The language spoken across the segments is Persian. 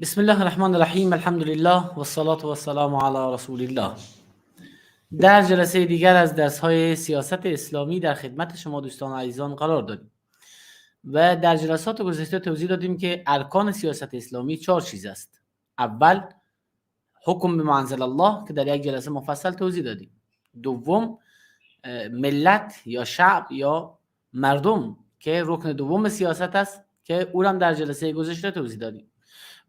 بسم الله الرحمن الرحیم. الحمد لله و الصلاة و السلام علی رسول الله. در جلسه دیگر از درس‌های سیاست اسلامی در خدمت شما دوستان عزیزان قرار دادیم و در جلسات گذشته توضیح دادیم که ارکان سیاست اسلامی 4 چیز است. اول حکم به منزل الله که در یک جلسه مفصل توضیح دادیم. دوم ملت یا شعب یا مردم که رکن دوم سیاست است که او هم در جلسه گذشته توضیح دادیم.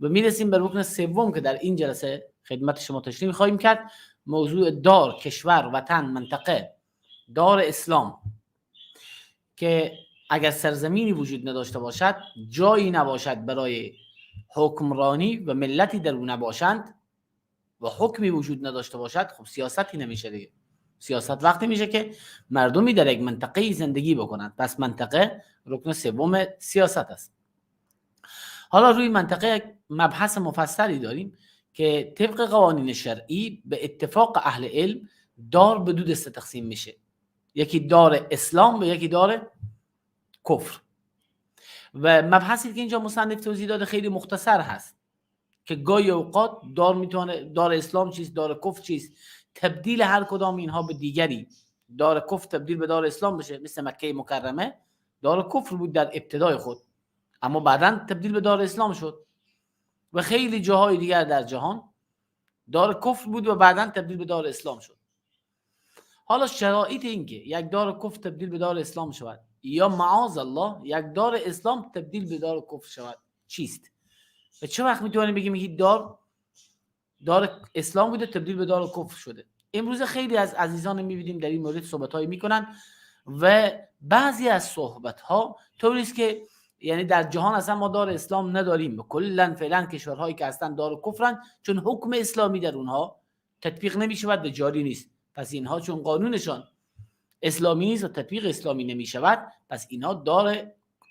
و میرسیم به رکن سوم که در این جلسه خدمت شما تشریح خواهیم کرد، موضوع دار، کشور، وطن، منطقه، دار اسلام، که اگر سرزمینی وجود نداشته باشد، جایی نباشد برای حکمرانی و ملتی در او نباشند و حکمی وجود نداشته باشد، خب سیاستی نمیشه دیگه. سیاست وقتی میشه که مردمی در یک منطقه زندگی بکنند. پس منطقه رکن سوم سیاست است. حالا روی منطقه یک مبحث مفصلی داریم که طبق قوانین شرعی به اتفاق اهل علم دار به دو دسته تقسیم میشه، یکی دار اسلام و یکی دار کفر. و مبحثی که اینجا مصنف توضیح داده خیلی مختصر هست که گاهی اوقات دار میتونه، دار اسلام چیست، دار کفر چیست، تبدیل هر کدام اینها به دیگری، دار کفر تبدیل به دار اسلام بشه، مثل مکه مکرمه دار کفر بود در ابتدای خود، اما بعدا تبدیل به دار اسلام شد، و خیلی جاهای دیگر در جهان دار کفر بود و بعدا تبدیل به دار اسلام شد. حالا شرایط این که یک دار کفر تبدیل به دار اسلام شود یا معاذ الله یک دار اسلام تبدیل به دار کفر شود چیست؟ و چه وقت میتونیم بگیم یک دار دار اسلام بوده تبدیل به دار کفر شده؟ امروز خیلی از عزیزان میبینیم در این مورد صحبت‌هایی میکنن و بعضی از صحبت‌ها طوری است که یعنی در جهان اصلا ما دار اسلام نداریم، کلا فعلا کشورهایی که هستن دار کفرن، چون حکم اسلامی در اونها تطبیق نمیشود و جاری نیست. پس اینها چون قانونشان اسلامی نیست و تطبیق اسلامی نمیشود، پس اینها دار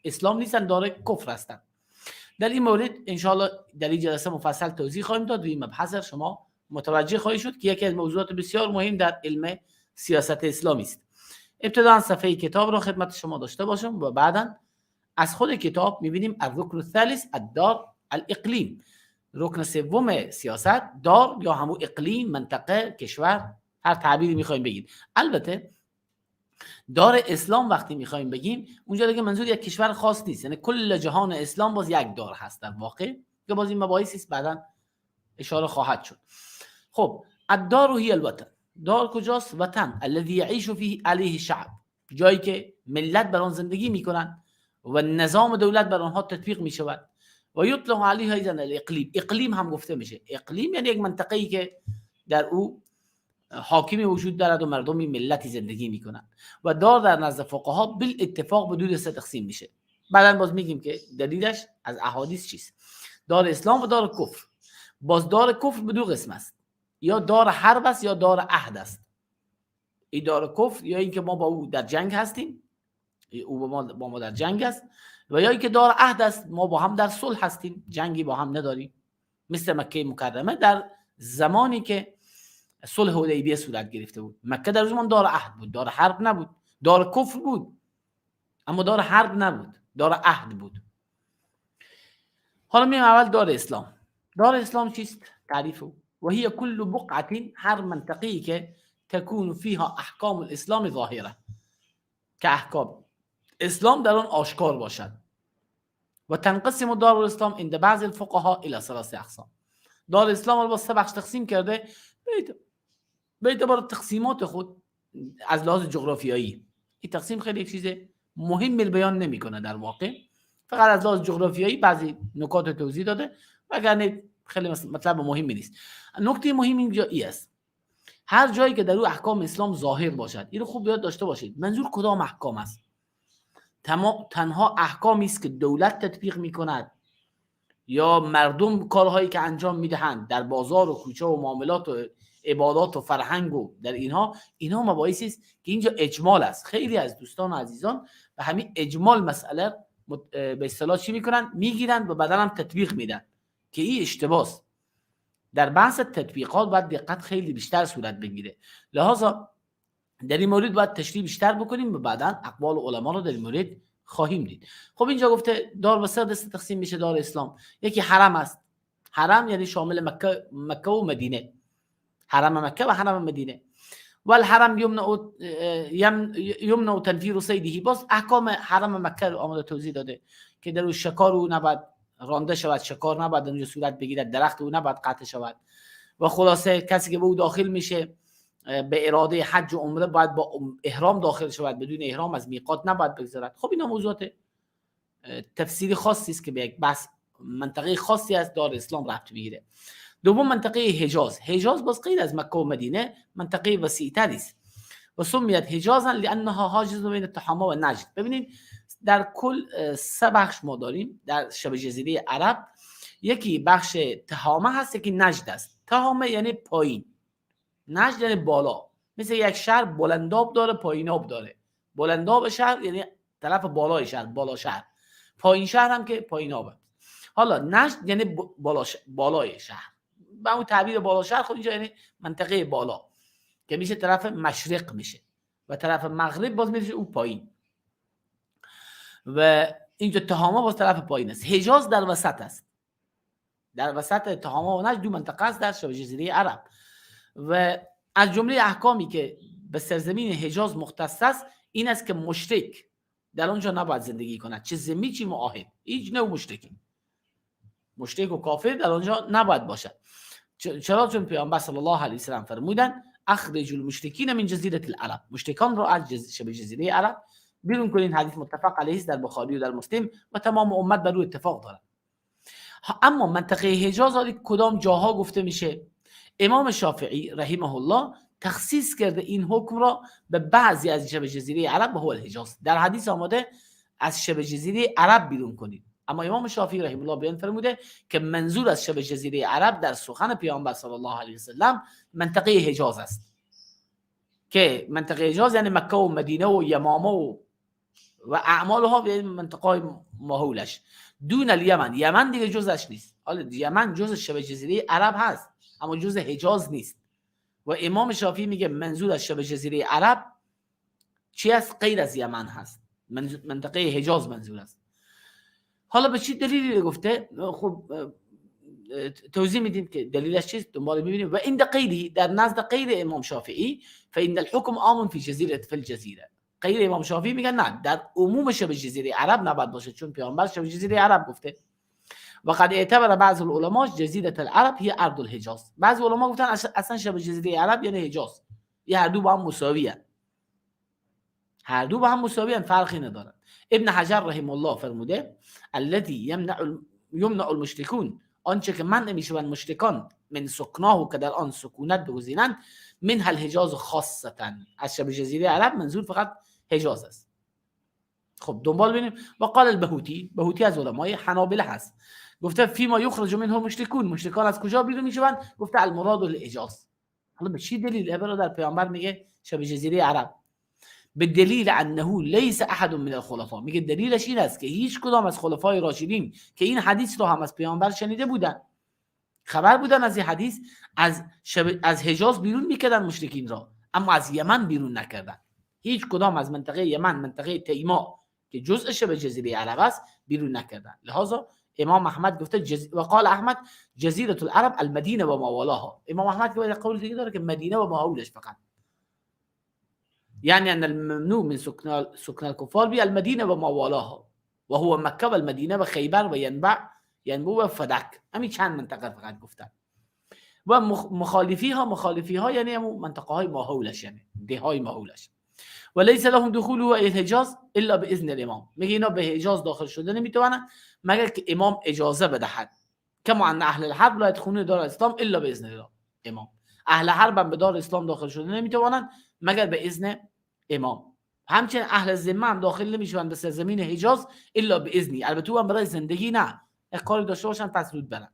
اسلام نیستن، دار کفر هستن. در این مورد انشاءالله در این جلسه مفصل توضیح خواهیم داد و این مبحث شما متوجه خواهید شد که یکی از موضوعات بسیار مهم در علم سیاست اسلامی است. ابتدا صفحه کتاب را خدمت شما داشته باشم و بعدا از خود کتاب میبینیم الرکن الثالث الدار الاقلیم، رکن سوم سیاست، دار یا همون اقلیم، منطقه، کشور، هر تعبیری میخوایم بگید. البته دار اسلام وقتی میخوایم بگیم اونجا دیگه منظور یک کشور خاص نیست، یعنی کل جهان اسلام باز یک دار هست در واقع، که باز این مباحثی است بعدا اشاره خواهد شد. خب الدار هي الوطن، دار کجاست؟ وطن، الذي يعيش فيه عليه شعب، جایی که ملت بر آن زندگی میکنن و نظام دولت بر آنها تطبیق می شود. و یطلق علیها اذن الاقلیم، اقلیم هم گفته میشه. اقلیم یعنی یک منطقه‌ای که در او حاکمی وجود دارد و مردمی ملتی زندگی میکنند. و دار در نزد فقها بالاتفاق به دو دسته تقسیم میشه. بعدا باز میگیم که دلیلش از احادیث چیست. دار اسلام و دار کفر. باز دار کفر به دو قسم است، یا دار حرب است یا دار عهد است. این دار کفر یا اینکه ما با او در جنگ هستیم، او با ما در جنگ است، و یا اینکه دار عهد است، ما با هم در صلح هستیم، جنگی با هم نداریم. مثل مکه مکرمه در زمانی که صلح حدیبیه صورت گرفته بود، مکه در زمان دار عهد بود، دار حرب نبود، دار کفر بود اما دار حرب نبود، دار عهد بود. حالا میایم اول دار اسلام. دار اسلام چیست؟ تعریف او، و هي كل بقعه، هر منطقه‌ای که تكون فيها احکام الاسلام ظاهره، که احکام اسلام در آن آشکار باشد. و تنقسم دار الاسلام عند بعض الفقهاء الى ثلاث اقسام. دار اسلام رو با سه بخش تقسیم کرده به اعتبار تقسیمات خود از لحاظ جغرافیایی. این تقسیم خیلی یک چیز مهم بیان نمیکنه در واقع، فقط از لحاظ جغرافیایی بعضی نکات توضیح داده، وگرنه خیلی مطلب مهمی نیست. نکته مهم اینجا ای است، هر جایی که در او احکام اسلام ظاهر باشد، اینو خوب یاد داشته باشید. منظور کدام احکام است؟ تنها احکامی است که دولت تطبیق میکند یا مردم کارهایی که انجام میدهند در بازار و کوچه و معاملات و عبادات و فرهنگ و در اینها مباحثی است که اینجا اجمال است. خیلی از دوستان و عزیزان به همین اجمال مسئله به اصطلاح چی میکنن؟ میگیرن و بعدا هم تطبیق میدن که این اشتباه است. در بحث تطبیقات باید دقت خیلی بیشتر صورت بگیره، لذا در این مورد باید تشریح بیشتر بکنیم و بعدا اقوال علما رو در این مورد خواهیم دید. خب اینجا گفته دار به سه دسته تقسیم میشه دار اسلام. یکی حرم است، حرم یعنی شامل مکه و مدینه، حرم مکه و حرم مدینه. والحرم یمنع تنفیر صیده. باز احکام حرم مکه رو آماده توضیح داده که در او شکار او نباید رانده شود، شکار نباید اونجا صورت بگیرد، درخت او نباید قطع شود و خلاصه کسی که به او داخل میشه به اراده حج و عمره باید با احرام داخل شود، بدون احرام از میقات نباید بگذرد. خب اینا موضوعات تفسیری خاصی است که به یک بحث منطقه خاصی از دار اسلام ربط میگیره. دوم منطقه حجاز. حجاز باز غیر از مکه و مدینه منطقه وسیع‌تری است و سمیت حجازا لانها حاجز بین تهامه و نجد. ببینید در کل سه بخش ما داریم در شبه جزیره عرب. یکی بخش تهامه هست، یکی نجد است. تهامه یعنی پایین، نجد یعنی بالا. مثل یک شهر بلنداب داره، پاییناب داره. بلنداب شهر یعنی طرف بالای شهر، بالا شهر. پایین شهر هم که پاییناب است. حالا نجد یعنی بالای شهر. به اون تعبیر بالا شهر، خب اینجا یعنی منطقه بالا که میشه طرف مشرق میشه و طرف مغرب باز میشه او پایین و اینجا تهامه باز طرف پایین است. حجاز در وسط است، در وسط تهامه و نجد دو منطقه است در شبه جزیره عرب. و از جمله احکامی که به سرزمین حجاز مختص است این است که مشرک در آنجا نباید زندگی کند، چه ذمی چه معاهد، هیچ نوع مشرکی، مشرک و کافر در آنجا نباید باشد. چرا؟ چون پیامبر صلی الله علیه و سلم فرمودند اخرج المشرکین من جزیره العرب، مشرکان را از شبه جزیره عرب بیرون کنین. حدیث متفق علیه است در بخاری و در مسلم و تمام امت بر روی اتفاق دارند. اما منطقه حجاز کدام جاها گفته میشه؟ امام شافعی رحمه الله تخصیص کرده این حکم را به بعضی از شبه جزیره عرب به هو الحجاز. در حدیث آمده از شبه جزیره عرب بیرون کنید، اما امام شافعی رحمه الله بیان فرموده که منظور از شبه جزیره عرب در سخن پیامبر صلی الله علیه و سلم منطقه حجاز است، که منطقه حجاز یعنی مکه و مدینه و یمامه و اعمالها یعنی منطقه ماحولش، دون الیمن. یمن دیگه جزش نیست. حالا یمن جز شبه جزیره عرب هست اما جز حجاز نیست. و امام شافعی میگه منظور از شبه جزیره عرب چی است؟ غیر از یمن هست، منطقه حجاز منظور است. حالا به چی دلیلی گفته؟ خب توضیح میدیم که دلیلش چیست، دنبال میبینیم. و این غیری در نزد غیر امام شافعی فإن الحكم عام فی جزیره فی الجزیره. غیر امام شافعی میگن نه، در عموم شبه جزیره عرب نباید باشه، چون پیامبر شبه جزیره عرب گفته. و قد اعتبر بعض العلماء جزیره العرب هي ارض الحجاز. بعض علما گفتن اصلا شبه جزیره عرب یعنی حجاز، یه هر دو با هم مساوی هستند، هر دو با هم مساوی هستند، فرقی ندارن. ابن حجر رحمه الله فرموده الذي يمنع المشركون، آنچه که منع میشوند مشرکان من سکناه که در آن سکونت بگزینند، من الحجاز خاصتا، از شبه جزیره عرب منظور فقط حجاز است. خب دنبال ببینیم. و قال البهوتی، بهوتی از علمای حنابله هست، گفته فیما یخرج منه مشرکون، مشرکان از کجا بیرون میشوند؟ گفته المراد الحجاز. حالا به چی دلیل؟ برادر پیامبر میگه شبه جزیره عرب، به دلیل انه لیس احد من الخلفاء. میگه دلیلش این است که هیچ کدام از خلفای راشدین که این حدیث رو هم از پیامبر شنیده بودن، خبر بودن از این حدیث، از حجاز بیرون میکردن مشرکین را، اما از یمن بیرون نکردن. هیچ کدام از منطقه یمن، منطقه تیما که جزء شبه جزیره عرب است، بیرون نکردن. لذا امام احمد گفته و قال احمد جزیره العرب المدینه و ما والاها. امام احمد که قول دیگه داره که مدینه و ماحولش فقط، يعني أن الممنوع من سكن الكفار به المدينة وما والاها وهو مكة والمدينة وخيبر وينبع ينبو وفدك. همین چند منطقه فقط گفتن. و مخالفی ها یعنی منطقه های ماحولش، یعنی ده های ماحولش. وليس لهم دخول الى الحجاز الا باذن الامام. میگه اینا به حجاز داخل شده نمیتوانند مگر که امام اجازه بدهد. کما ان اهل الحرب لا يدخلون دار الاسلام الا باذن الامام. اهل حرب هم به دار اسلام داخل شده نمیتوانند مگر به اذن امام. همچنین اهل ذمه هم داخل نمیشوند به سرزمین حجاز الا به اذنی. البته هم برای زندگی نه، یک کاری داشته باشن پس زود برن،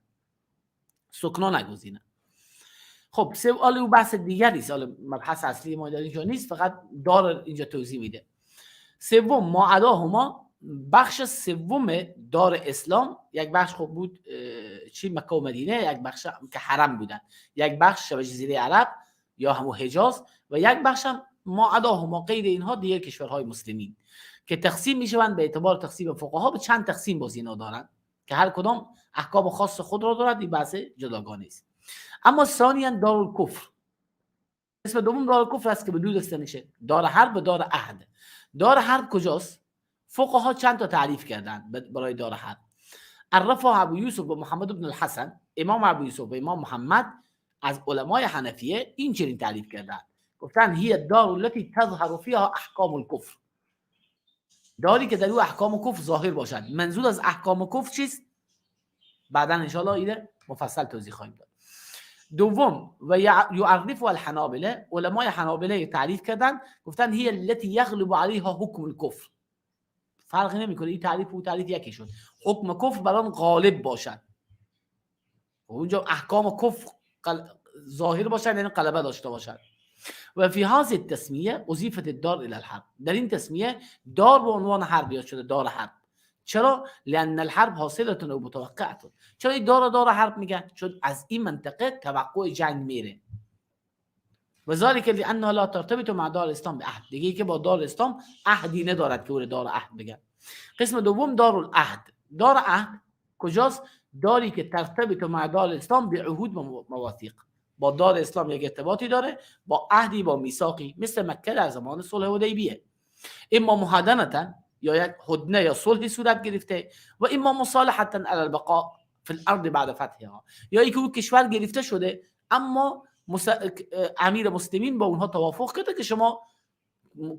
سکنا نگزینن. خب سوال او بحث دیگری است، حالا مبحث اصلی ما در اینجا نیست، فقط دار اینجا توضیح میده. سوم ما عداهما، بخش سوم دار اسلام، یک بخش خب بود چی؟ مکه و مدینه، یک بخش که حرم بودن، یک بخش شبه جزیره عرب یا همو حجاز، و یک بخش هم ما عداهما غیر اینها دیگر کشورهای مسلمین که تقسیم میشوند به اعتبار تقسیم فقها به چند تقسیم باز اینا دارن. که هر کدام احکام خاص خود را دارد. این بحث جداگانه است. اما ثانیا دارالکفر، قسم دوم دارالکفر است که به دو دسته میشه، دار حرب و دار عهد. دار حرب کجاست؟ فقها چند تا تعریف کردن برای دار حرب. عرفها ابو یوسف و محمد بن الحسن، امام ابو یوسف و امام محمد از علمای حنفیه این چنین تعریف کردن، گفتن هی الدار التي تظهر فيها احکام الكفر، داری که در او احکام کفر ظاهر باشد. منظور از احکام کفر چیست؟ بعدا ان شاء الله اینه مفصل توضیح خواهیم داد. دوم و یعرف الحنابله، علمای حنابله تعریف کردن، گفتن هی التي یغلب علیها حکم الکفر. فرقی نمیکنه این تعریف و تعریف یکی شد، حکم کفر بر آن غالب باشد، اونجا احکام کفر ظاهر باشد، یعنی غلبه داشته باشد. و فی هذه التسمیه اضیفت الدار الی الحرب، در این تسمیه دار به عنوان حرب یاد شده، دار حرب. چرا؟ لان الحرب حاصله و متوقعه. چرا این دار دار حرب میگن؟ چون از این منطقه توقع جنگ میره. و ذلك لانها لا ترتبط مع دار الاسلام بعهد، دیگه که با دار اسلام عهدی ندارد که او دار عهد بگن. قسم دوم دار العهد. دار عهد کجاست؟ داری که ترتبط مع دار الاسلام بعهود و مواثیق، با دار اسلام یک ارتباطی داره، با عهدی، با میثاقی، مثل مکه در زمان صلح حدیبیه، اما مهادنه یا یک هدنه یا صلحی صورت گرفته، و اما مصالحه علی البقاء فی الارض بعد فتحها، یا اینکه او کشور گرفته شده اما امیر مسلمین با اونها توافق کرده که شما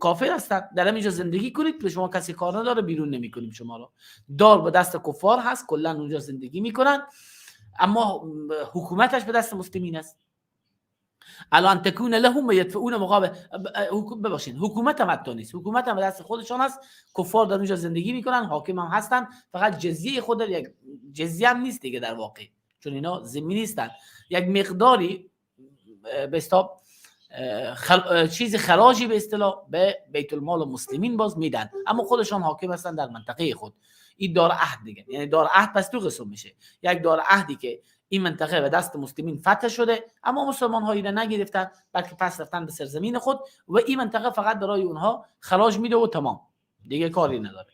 کافر هستند، در اینجا زندگی کنید، به شما کسی کار نداره، بیرون نمی‌کنیم شما را. دار به دست کفار هست، کلا اونجا زندگی میکنن، اما حکومتش به دست مسلمین است. الان تکون لهم یدفعون مقابل، ببخشید حکومت هم حتی نیست، حکومت هم به دست خودشان هست، کفار در اونجا زندگی میکنن، حاکم هم هستن، فقط جزیه خود یک جزیه هم نیست دیگه در واقع، چون اینا ذمی نیستن، یک مقداری به اصطلاح چیز خراجی به اصطلاح به بیت المال مسلمین باز میدن، اما خودشان حاکم هستن در منطقه خود. این دار عهد دیگه، یعنی دار عهد پس دو قسم میشه، یک دار عهدی که این منطقه به دست مسلمین فتح شده اما مسلمان ها اینو نگرفتن، بلکه پس رفتن به سرزمین خود و این منطقه فقط برای اونها خراج میده و تمام، دیگه کاری نداره.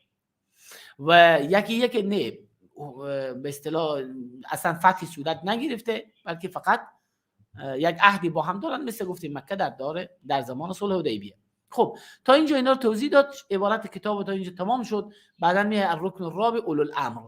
و یکی یک نه به اصطلاح اصلا فتحی صورت نگرفته، بلکه فقط یک عهدی با هم دارن، مثل گفتیم مکه در داره در زمان صلح حدیبیه. خب تا اینجا اینا رو توضیح داد، عبارت کتاب تا اینجا تمام شد. بعدا میاد الرکن الرابع اولو الامر،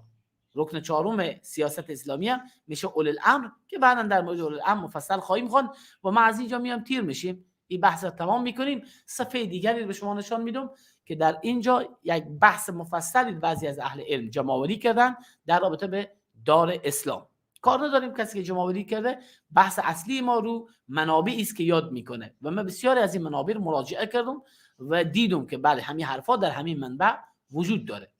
رکن چهارم سیاست اسلامی هم میشه اولو الامر، که بعدا در مورد اولو الامر مفصل خواهیم خواند. و ما از اینجا میام تیر میشیم، این بحث رو تمام میکنیم. صفحه دیگری رو به شما نشان میدم که در اینجا یک بحث مفصلی بعضی از اهل علم جمع‌آوری کردن در رابطه به دار اسلام. کار نداریم کسی که جمع‌آوری کرده، بحث اصلی ما رو منابعی است که یاد میکنه و من بسیاری از این منابع مراجعه کردم و دیدم که بله همین حرفا در همین منبع وجود داره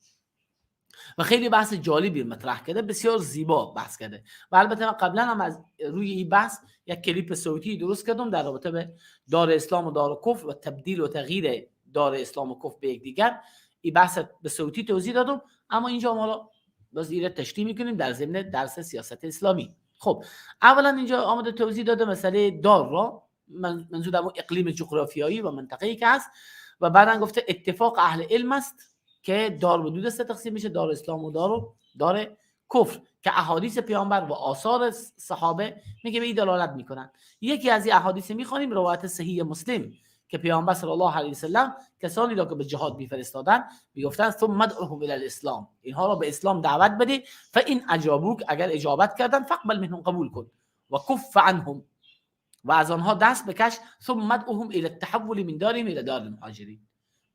و خیلی بحث جالبی مطرح کرده، بسیار زیبا بحث کرده. و البته من قبلا هم از روی این بحث یک کلیپ صوتی درست کردم در رابطه به دار اسلام و دار کفر و تبدیل و تغییر دار اسلام و کفر به یکدیگر. این بحث به صوتی توضیح دادم، اما اینجا ما باز ایره تشریح میکنیم در ضمن درس سیاست اسلامی. خب اولا اینجا آمده توضیح داده مسئله دار را، منظور اون اقلیم جغرافیایی و منطقه‌ای که هست، و بعدا گفته اتفاق اهل علم است که دار به دو دسته تقسیم میشه، دار اسلام و دار کفر، که احادیث پیامبر و آثار صحابه میگه به این دلالت میکنن. یکی از این احادیث میخوانیم، روایت صحیح مسلم، که پیامبر صلی الله علیه و سلم کسانی را که به جهاد میفرستادن میگفتن ثم ادعوهم الی الاسلام، اینها را به اسلام دعوت بده، فان اجابوک، اگر اجابت کردن، فقبل منهم، قبول کن، و کف عنهم، و از آنها دست بکش، ثم ادعوهم الی التحول من دارهم الی دار المهاجرین،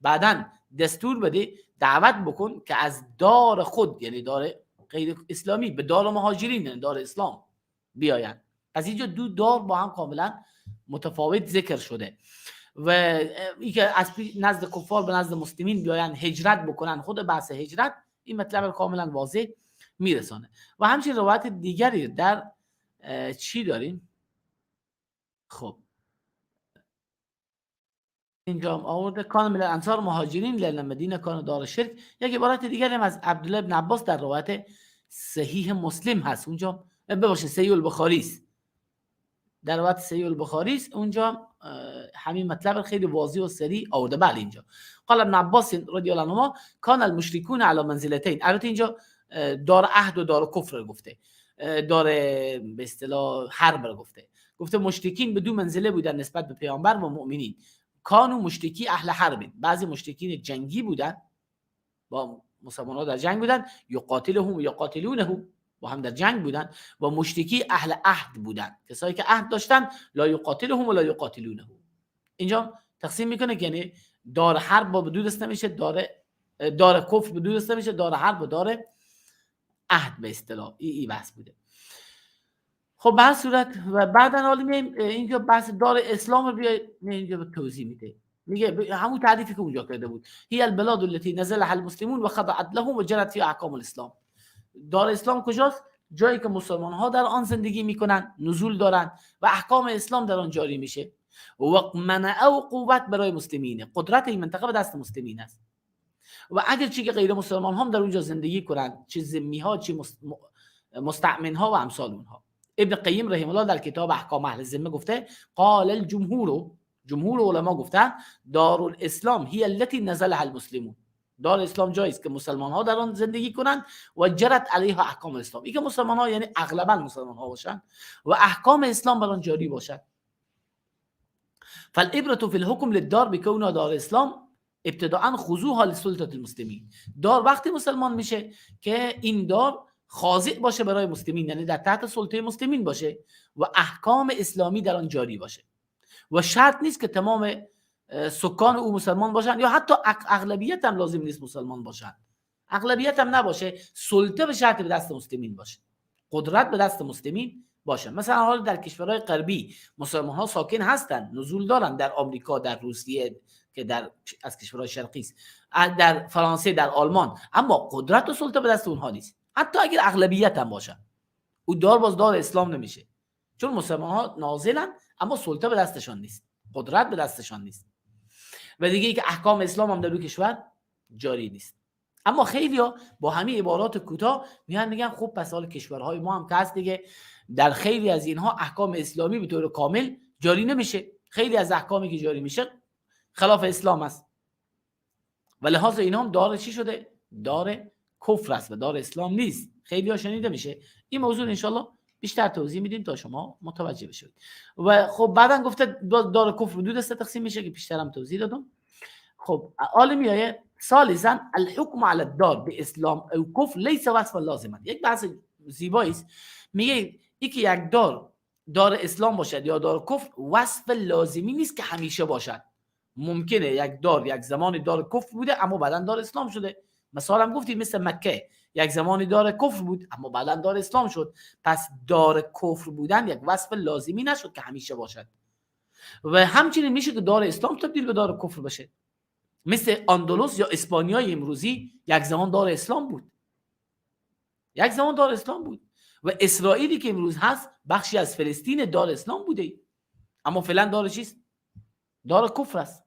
بعداً دستور بده، دعوت بکن که از دار خود، یعنی دار غیر اسلامی، به دار مهاجرین، یعنی دار اسلام بیاین. پس اینجا دو دار با هم کاملا متفاوت ذکر شده و اینکه از نزد کفار به نزد مسلمین بیاین هجرت بکنن، خود بحث هجرت این مطلب کاملا واضح میرسانه. و همچنین روایت دیگری در چی داریم؟ خب اینجا هم آورده کان من الانصار مهاجرین لان مدینه کان دار شرک. یک عبارت دیگری هم از عبدالله بن عباس در روایت صحیح مسلم هست، اونجا ببخشید صحیح البخاری است، در روایت صحیح البخاری است، اونجا همین مطلب خیلی واضح و سریع آورده. بله اینجا قال ابن عباس رضی الله عنهما کان المشرکون علی منزلتین. البته اینجا دار عهد و دار کفر گفته، دار به اصطلاح حرب رو گفته. گفته مشرکین به دو منزله بودن نسبت به پیامبر و مؤمنین. کانو مشرکی اهل حرب، بعضی مشرکین جنگی بودن، با مسلمان‌ها در جنگ بودن، یقاتلهم و یقاتلونه، با هم در جنگ بودن، و مشرکی اهل عهد بودن، کسایی که عهد داشتن، لا یقاتلهم و لا یقاتلونه. اینجا تقسیم میکنه که یعنی دار حرب با دو دسته میشه، دار کفر به دو دسته میشه، دار حرب و دار عهد به اصطلاح. ای بحث بوده. خب به هر صورت و بعدن حالا میایم اینجا بحث دار اسلام رو بیای اینجا توضیح میده. میگه همون تعریفی که اونجا کرده بود، هی البلاد التي نزلها المسلمون و خضعت لهم و جرت فيها احکام الاسلام. دار اسلام کجاست؟ جایی که مسلمان ها در آن زندگی میکنن، نزول دارن و احکام اسلام در آن جاری میشه. و منع و قوت برای مسلمینه، قدرت این منطقه به دست مسلمین است. و اگر چی که غیر مسلمان هم در اونجا زندگی کنن، چه ذمی ها، چه مستأمن ها و امثال اونها. ابن قیم رحمه الله در کتاب احکام اهل ذمه گفته قال الجمهور، جمهور علما گفتن دار الاسلام هي التي نزلها المسلمون. دار اسلام جایی است که مسلمان ها در آن زندگی کنند و جرت علیها احکام الاسلام. این که مسلمان ها یعنی اغلبا مسلمان ها باشند و احکام اسلام بر آن جاری باشد. فالعبرة في الحكم للدار بكونها دار اسلام ابتداء خضوعها لسلطه المسلمین. دار وقتی مسلمان میشه که این دار خاضع باشه برای مسلمین، یعنی در تحت سلطه مسلمین باشه و احکام اسلامی در آن جاری باشه. و شرط نیست که تمام سکان او مسلمان باشن یا حتی اغلبیت هم لازم نیست مسلمان باشن، اغلبیت هم نباشه، سلطه به شرط به دست مسلمین باشه، قدرت به دست مسلمین باشه. مثلا حالا در کشورهای غربی مسلمان ها ساکن هستن، نزول دارن، در آمریکا، در روسیه که در از کشورهای شرقی است، در فرانسه، در آلمان، اما قدرت و سلطه به دست اونها نیست، حتی اگر اغلبیت هم باشن. او دار باز دار اسلام نمیشه، چون مسلمان ها نازلن اما سلطه به دستشان نیست، قدرت به دستشان نیست. و دیگه اینکه احکام اسلام هم در اون کشور جاری نیست. اما خیلیا با همین عبارات کوتاه میان میگن خب پس حال کشورهای ما هم که هست دیگه، در خیلی از اینها احکام اسلامی به طور کامل جاری نمیشه، خیلی از احکامی که جاری میشه خلاف اسلام است و لحاظ اینا هم دار چی شده؟ دار کفر است و دار اسلام نیست. خیلی ها شنیده میشه این موضوع، انشالله بیشتر توضیح میدیم تا شما متوجه بشید. و خب بعدن گفته دار کفر دو دسته تقسیم میشه که بیشتر هم توضیح دادم. خب عالمیایه ثالثا الحكم على الدار باسلام او کفر ليس وصفا لازما. یک بحث زیبایی است، میگه یکی یک دار دار اسلام باشد یا دار کفر وصف لازمی نیست که همیشه باشد. ممکنه یک دار یک زمان دار کفر بوده اما بعدن دار اسلام شده. مثلا هم گفتیم مثل مکه یک زمانی دار کفر بود اما بعدن دار اسلام شد. پس دار کفر بودن یک وصف لازمی نشد که همیشه باشد. و همچنین میشه که دار اسلام تبدیل به دار کفر بشه. مثل اندلس یا اسپانیای امروزی یک زمان دار اسلام بود، یک زمان دار اسلام بود. و اسرائیلی که امروز هست بخشی از فلسطین دار اسلام بوده اما فعلا دار چیست؟ دار کفر است.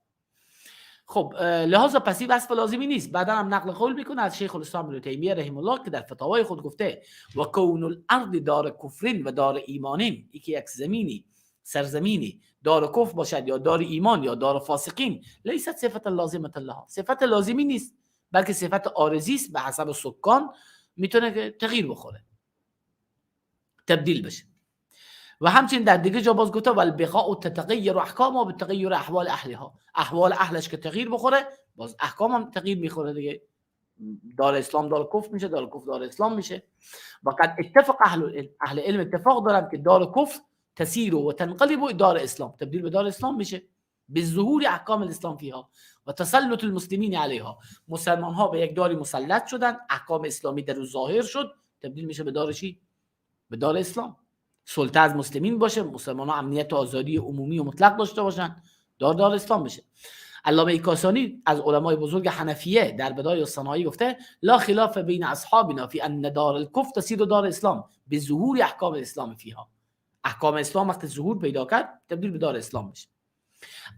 خب لحاظا پسی وصف لازمی نیست. بعدا هم نقل قول میکنه از شیخ الاسلام ابن تیمیه رحمه الله که در فتاوای خود گفته و کون الارض دار کفرین و دار ایمانین، یکی یک زمینی سرزمینی دار کفر باشد یا دار ایمان یا دار فاسقین، لیست صفت لازمه لها، صفت لازمی نیست بلکه صفت عارضی است، به حسب سکان میتونه که تغییر بخوره، تبدیل بشه. و همچنین در دیگه جا باز گفته والبقاء تتغیر احکامها بتغیر احوال اهلها، احوال اهلش که تغییر بخوره باز احکام هم تغییر میخوره دیگه، دار اسلام دار کفر میشه، دار کفر دار اسلام میشه. و قد اتفق اهل العلم، اهل علم اتفاق دارن که دار کفر تسیر و تنقلب دار اسلام، تبدیل به دار اسلام میشه به ظهور احکام الاسلام فیها و تسلط المسلمین علیها. مسلمان ها به یک داری مسلط شدن، احکام اسلامی در او ظاهر شد، تبدیل میشه به دار چی؟ به دار اسلام. سلطه از مسلمین باشه، مسلمان ها امنیت و آزادی عمومی و مطلق داشته باشن، دار اسلام بشه. علامه کاسانی از علمای بزرگ حنفیه در بدایع الصناعی گفته لا خلاف بین اصحابنا فی ان دار الکفر تصیر دار اسلام به ظهور احکام الاسلام فیها. احکام اسلام وقتی ظهور پیدا کرد تبدیل به دار اسلام میشه.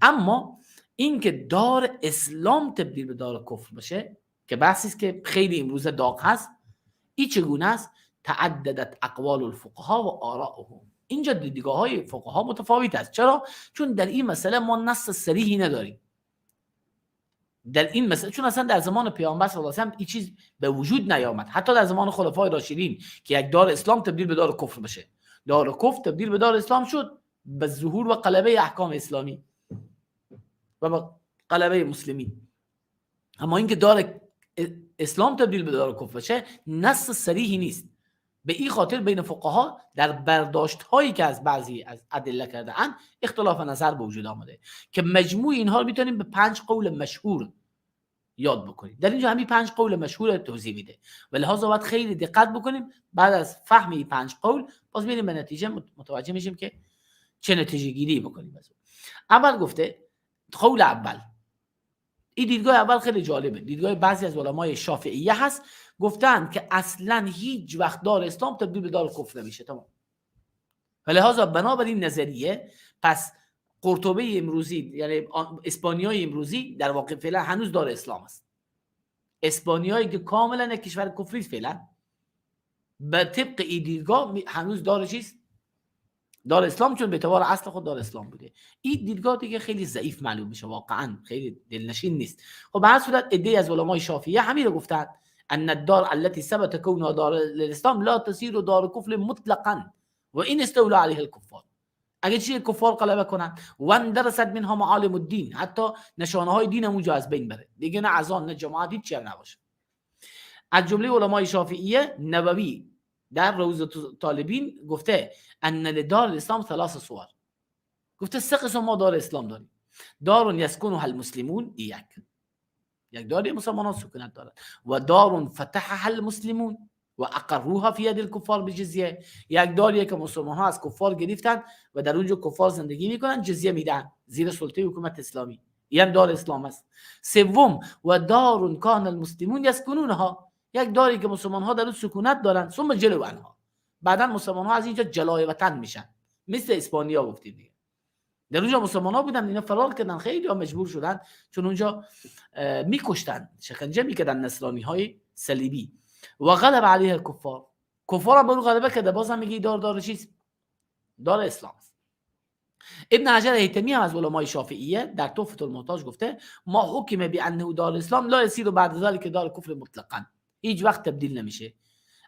اما اینکه دار اسلام تبدیل به دار کفر بشه که بحثی است که خیلی امروزه داغ هست، این چگونه است؟ تعددت اقوال الفقها و آراءهم. اینجا دیدگاه‌های فقها متفاوت است. چرا؟ چون در این مسئله ما نص صریحی نداریم. در این مسئله، چون اصلا در زمان پیامبر صلی الله علیه و آله این چیز به وجود نیامد، حتی در زمان خلفای راشدین که یک دار اسلام تبدیل به دار کفر بشه، دار کفر تبدیل به دار اسلام شد به ظهور و غلبه احکام اسلامی و به غلبه مسلمین. اما اینکه دار اسلام تبدیل به دار کفر بشه نص صریحی نیست. به این خاطر بین فقها در برداشت هایی که از بعضی از ادله کرده اند اختلاف نظر به وجود آمده که مجموع اینها رو میتونیم به 5 قول مشهور یاد بکنیم. در اینجا همین 5 قول مشهور توضیح میده و لحاظ باید خیلی دقت بکنیم. بعد از فهم این 5 قول باز میریم به نتیجه، متوجه میشیم که چه نتیجه گیری بکنیم. اول گفته قول اول، این دیدگاه اول خیلی جالبه، دیدگاه بعضی از علمای شافعیه هست، گفتن که اصلا هیچ وقت دار اسلام تبدیل به دار کفر نمیشه، تمام. و لهذا بنابر این نظریه پس قرطبه امروزی، یعنی اسپانیای امروزی در واقع فعلا هنوز دار اسلام است. اسپانیایی که کاملا یک کشور کفری است فعلا به طبق این دیدگاه هنوز دار چیست؟ دار اسلام، چون به اعتبار اصل خود دار اسلام بوده. این دیدگاه دیگه خیلی ضعیف معلوم میشه، واقعا خیلی دلنشین نیست. خب به هر صورت عده‌ای از علمای شافعیه همین رو گفتن، ان الدار التي ثبت كونها دار الاسلام لا تصير دار كفر مطلقا و این استولا علیه الكفار، اگه چی کفار غلبه کنن، و اندرست منها معالم الدین، حتی نشانه های دین اونجا از بین بره دیگه، نه اذان نه جماعت هیچ چیز نباشه. از جمله علمای شافعیه نووی در روضة طالبین گفته ان لدار الاسلام 3 صور، گفته 3 قسم ما دار اسلام داریم. دار یسکنها المسلمون، یک داری مسلمانان سکونت دارد، و دار فتحها المسلمون و اقروها فی ید الکفار بجزیه، یک داریه که مسلمان ها از کفار گرفتن و در اونجا کفار زندگی میکنن، جزیه میدن زیر سلطه حکومت اسلامی، این دار اسلام است. سوم و دار کان المسلمون یسکنونها، یک داری که مسلمان ها در اون سکونت دارن، ثم جلو عنها، بعدا مسلمان ها از اینجا جلای وطن میشن، مثل اسپانیا گفتیم دیگه. در اونجا مسلمان ها بودن، اینا فرار کردن، خیلی ها مجبور شدن چون اونجا میکشتن، شکنجه میکردن نصرانی های صلیبی. و غلب علیه الکفار، کفار هم بر او غلبه کرده، باز هم میگه دار دار چیست؟ دار اسلام است. ابن حجر هیتمی هم از علمای شافعیه در تحفة المحتاج گفته ما حکم بانه دار اسلام لا یصیر بعد ذلك دار کفر مطلقا، هیچ وقت تبدیل نمیشه.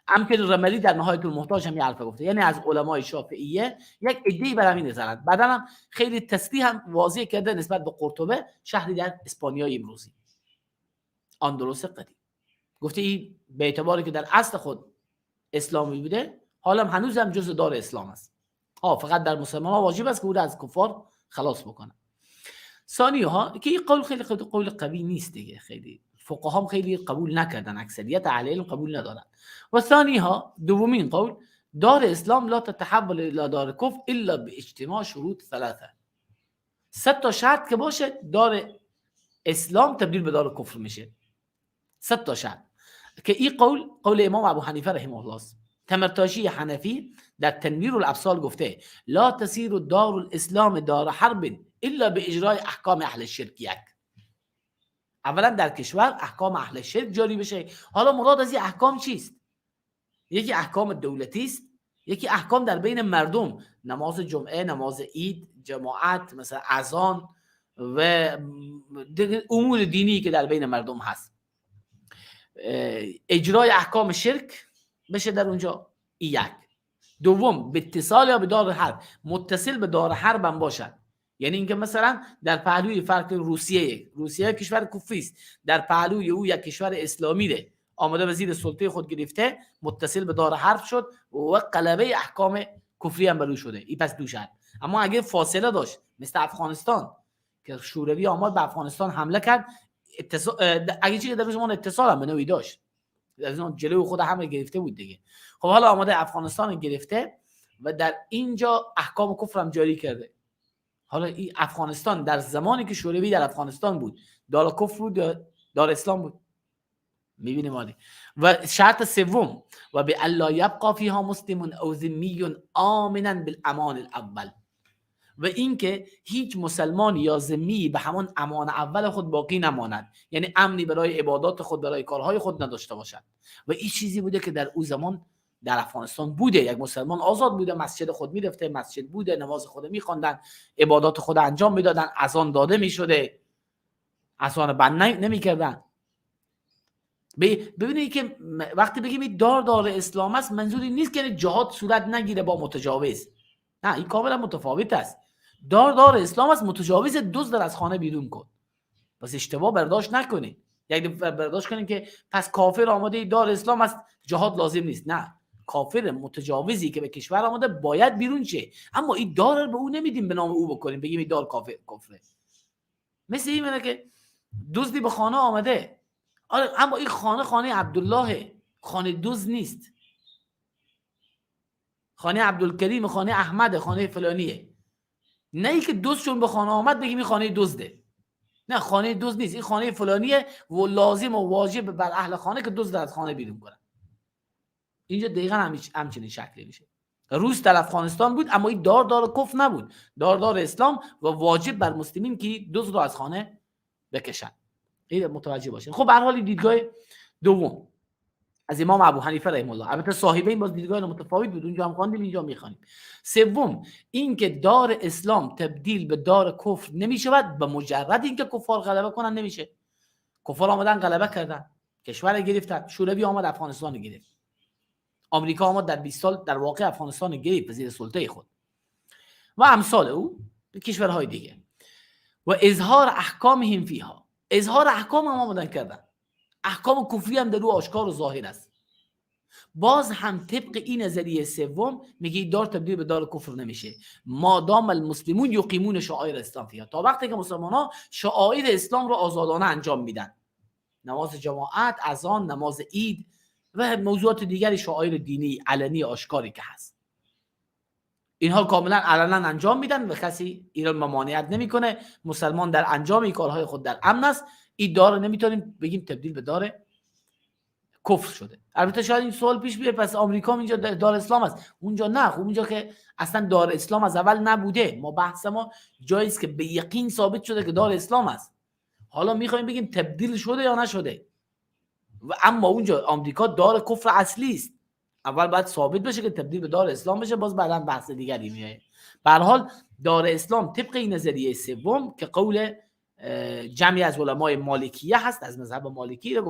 همچنین رملی در نهایت المحتاج هم یه حرف گفته، یعنی از علمای شافعیه یک عده‌ای بر همین نظرند. بعدا هم خیلی تصریح هم واضح کرده نسبت به قرطبه، شهری در اسپانیای امروزی، اندلس قدیم، گفته این به اعتباری که در اصل خود اسلامی بوده، حالا هنوز هم جزء دار اسلام است. فقط در مسلمان ها واجب است که او را از کفار خلاص بکنه. ثانی ها که این قول خیلی قول قوی نیست دیگه، خیلی فقها هم خیلی قبول نکردن، اکثریت اهل علم قبول ندارن. و ثانی ها دومین قول، دار اسلام لا تتحول الى دار کفر الا باجتماع شروط 3، 3 تا شرط که باشه دار اسلام تبدیل به دار کفر میشه. 3 تا شرط که این قول قول امام ابو حنیفه رحمه الله است. تمرتاشی حنفی در تنویر الابصار گفته لا تصیر دار الاسلام دار حرب الا باجرای احکام اهل الشرک. یک، اولا در کشور احکام اهل شرک جاری بشه. حالا مراد از این احکام چیست؟ یکی احکام دولتی است، یکی احکام در بین مردم، نماز جمعه، نماز عید، جماعت، مثلا اذان و امور دینی که در بین مردم هست. اجرای احکام شرک بشه در اونجا، یک. دوم به اتصال یا به دار حرب، متصل به دار حرب هم باشد، یعنی اینکه مثلا در پهلوی فرق روسیه کشور کفری است، در پهلوی او یک کشور اسلامی ده آمده به زیر سلطه خود گرفته، متصل به دار حرب شد و غلبه احکام کفری هم بر او شده، این پس دو شرط. اما اگه فاصله داشت مثل افغانستان که شوروی آمد به افغانستان حمله کرد، اگه چیزی در زمان اتصال هم به نوعی داشت، از اون جلوی خود همه گرفته بود دیگه. خب حالا آمده افغانستان گرفته و در اینجا احکام کفر هم جاری کرده. حالا این افغانستان در زمانی که شوروی در افغانستان بود دار کفر بود یا دار اسلام بود؟ میبینیم عالی. و شرط سوم و به الا یبقى فیها مسلم او ذمی آمنا بالامان الاول، و اینکه هیچ مسلمان یا ذمی به همان امان اول خود باقی نماند، یعنی امنی برای عبادات خود، برای کارهای خود نداشته باشد. و این چیزی بوده که در او زمان در افغانستان بوده، یک مسلمان آزاد بوده، مسجد خود میرفته، مسجد بوده، نماز خود میخواندن، عبادات خود انجام میدادن، اذان داده میشده. عصا بند نمیکردن. ببینید که وقتی بگیم این دار دار اسلام است، منظوری نیست که جهاد صورت نگیره با متجاوز، نه، این کاملا متفاوت است. دار دار اسلام است، متجاوز دزد از خانه بیرون کن. پس اشتباه برداشت نکنید، یعنی برداشت کنیم که پس کافر آماده دار اسلام است، جهاد لازم نیست. نه، کافر متجاوزی که به کشور آماده باید بیرون شه، اما این دار رو به او نمیدیم به نام او بکنیم، بگیم این دار کافر کفره. مثل این که دزدی به خانه آمده، آره، اما این خانه خانه عبدالله، خانه دزد نیست، خانه عبدالکریم، خانه احمد، خانه فلانیه. نه اینکه دزد چون به خانه آمد بگیم این خانه دزده، نه، خانه دزد نیست، این خانه فلانیه و لازم و واجب بر اهل خانه که دزد از خانه بیرون کنن. اینجا دقیقا همچنین شکلی میشه. روس در افغانستان بود، اما این دار دار کفر نبود، دار دار اسلام و واجب بر مسلمین که دزد رو از خانه بکشن. این متوجه باشین. خب به هر حال دیدگاه دوم از امام ابو حنیفه رحمه الله، البته صاحبین باز دیدگاه متفاوت بود، اونجا هم خواندیم، اینجا میخوانیم. سوم اینکه دار اسلام تبدیل به دار کفر نمیشود به مجرد اینکه کفار غلبه کنن. نمیشه. کفار آمدن غلبه کردن، کشور گرفتن، شوروی آمد افغانستان گرفت، آمریکا آمد در 20 سال در واقع افغانستان گرفت زیر سلطه خود و امثال او کشورهای دیگه. و اظهار احکامهم فیها، اظهار احکام هم آمدن کردن، احکام کفری هم در او آشکار و ظاهر است. باز هم طبق این نظریه سوم میگه دار تبدیل به دار کفر نمیشه، مادام المسلمون یقیمون شعائر اسلام فیها، تا وقتی که مسلمان ها شعائر اسلام رو آزادانه انجام میدن، نماز جماعت، اذان، نماز عید و موضوعات دیگری، شعائر دینی علنی آشکاری که هست، اینها کاملا علنا انجام میدن و کسی ایران ممانعت نمیکنه. مسلمان در انجام این کارهای خود در امن است. این دار نمیتونیم بگیم تبدیل به دار کفر شده. البته شاید این سوال پیش بیاد پس آمریکا اینجا دار اسلام است، اونجا نه. خب اونجا که اصلا دار اسلام از اول نبوده. ما بحث ما جایی است که به یقین ثابت شده که دار اسلام است. حالا میخوایم بگیم تبدیل شده یا نشده. و اما اونجا آمریکا دار کفر اصلی است. اول باید ثابت بشه که تبدیل به دار اسلام بشه، باز بعدا بحث دیگری میاد. به هر حال دار اسلام طبق این نظریه سوم که قول جمعی از علمای مالکیه هست، از مذهب مالکی رو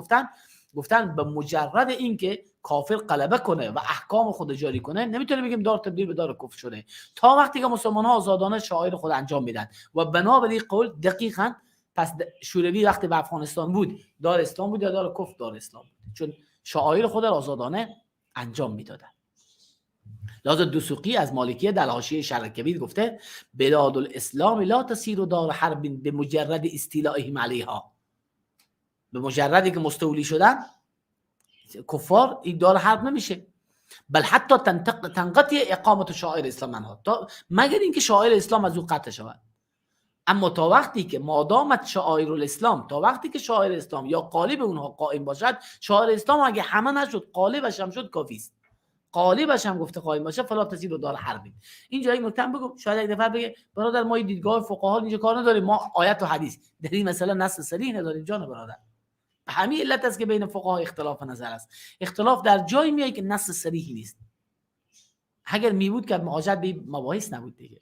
گفتن به مجرد اینکه کافر غلبه کنه و احکام خود جاری کنه نمیتونه بگیم دار تبدیل به دار کفر شده، تا وقتی که مسلمان ها آزادانه شعائر خود انجام میدن. و بنابر این قول دقیقاً پس شوروی وقتی به افغانستان بود دار اسلام بود یا دار کفر؟ دار اسلام بود، چون شعائر خود را آزادانه انجام میدادن. لازم دسوقی از مالکیه در حاشیه شرح کبیر گفته بلاد الاسلام لا تسیر دار حرب به مجرد استیلائهم علیها، به مجردی که مستولی شدن کفار این دار حرب نمیشه، بل حتی تنقطع اقامت شعائر اسلام منها، تا مگر اینکه شعائر اسلام از او قطع شود. اما تا وقتی که مادامت شعائر الاسلام، تا وقتی که شعائر اسلام یا قالب اونها قائم باشد، شعائر اسلام اگه همه نشد قالبش هم شد کافی است، قالبش هم گفته قائم باشه، فلا تزید و دار حربی. اینجا یک نکته بگم، شاید یک نفر بگه برادر ما این دیدگاه فقها اینجا کار نداریم، ما آیت و حدیث در این مسئله نص صریح نداریم. جان برادر، همین علت است که بین فقها اختلاف نظر است. اختلاف در جایی میاد که نص صریحی نیست. اگر می بود که حاجت به مباحث نبود دیگه.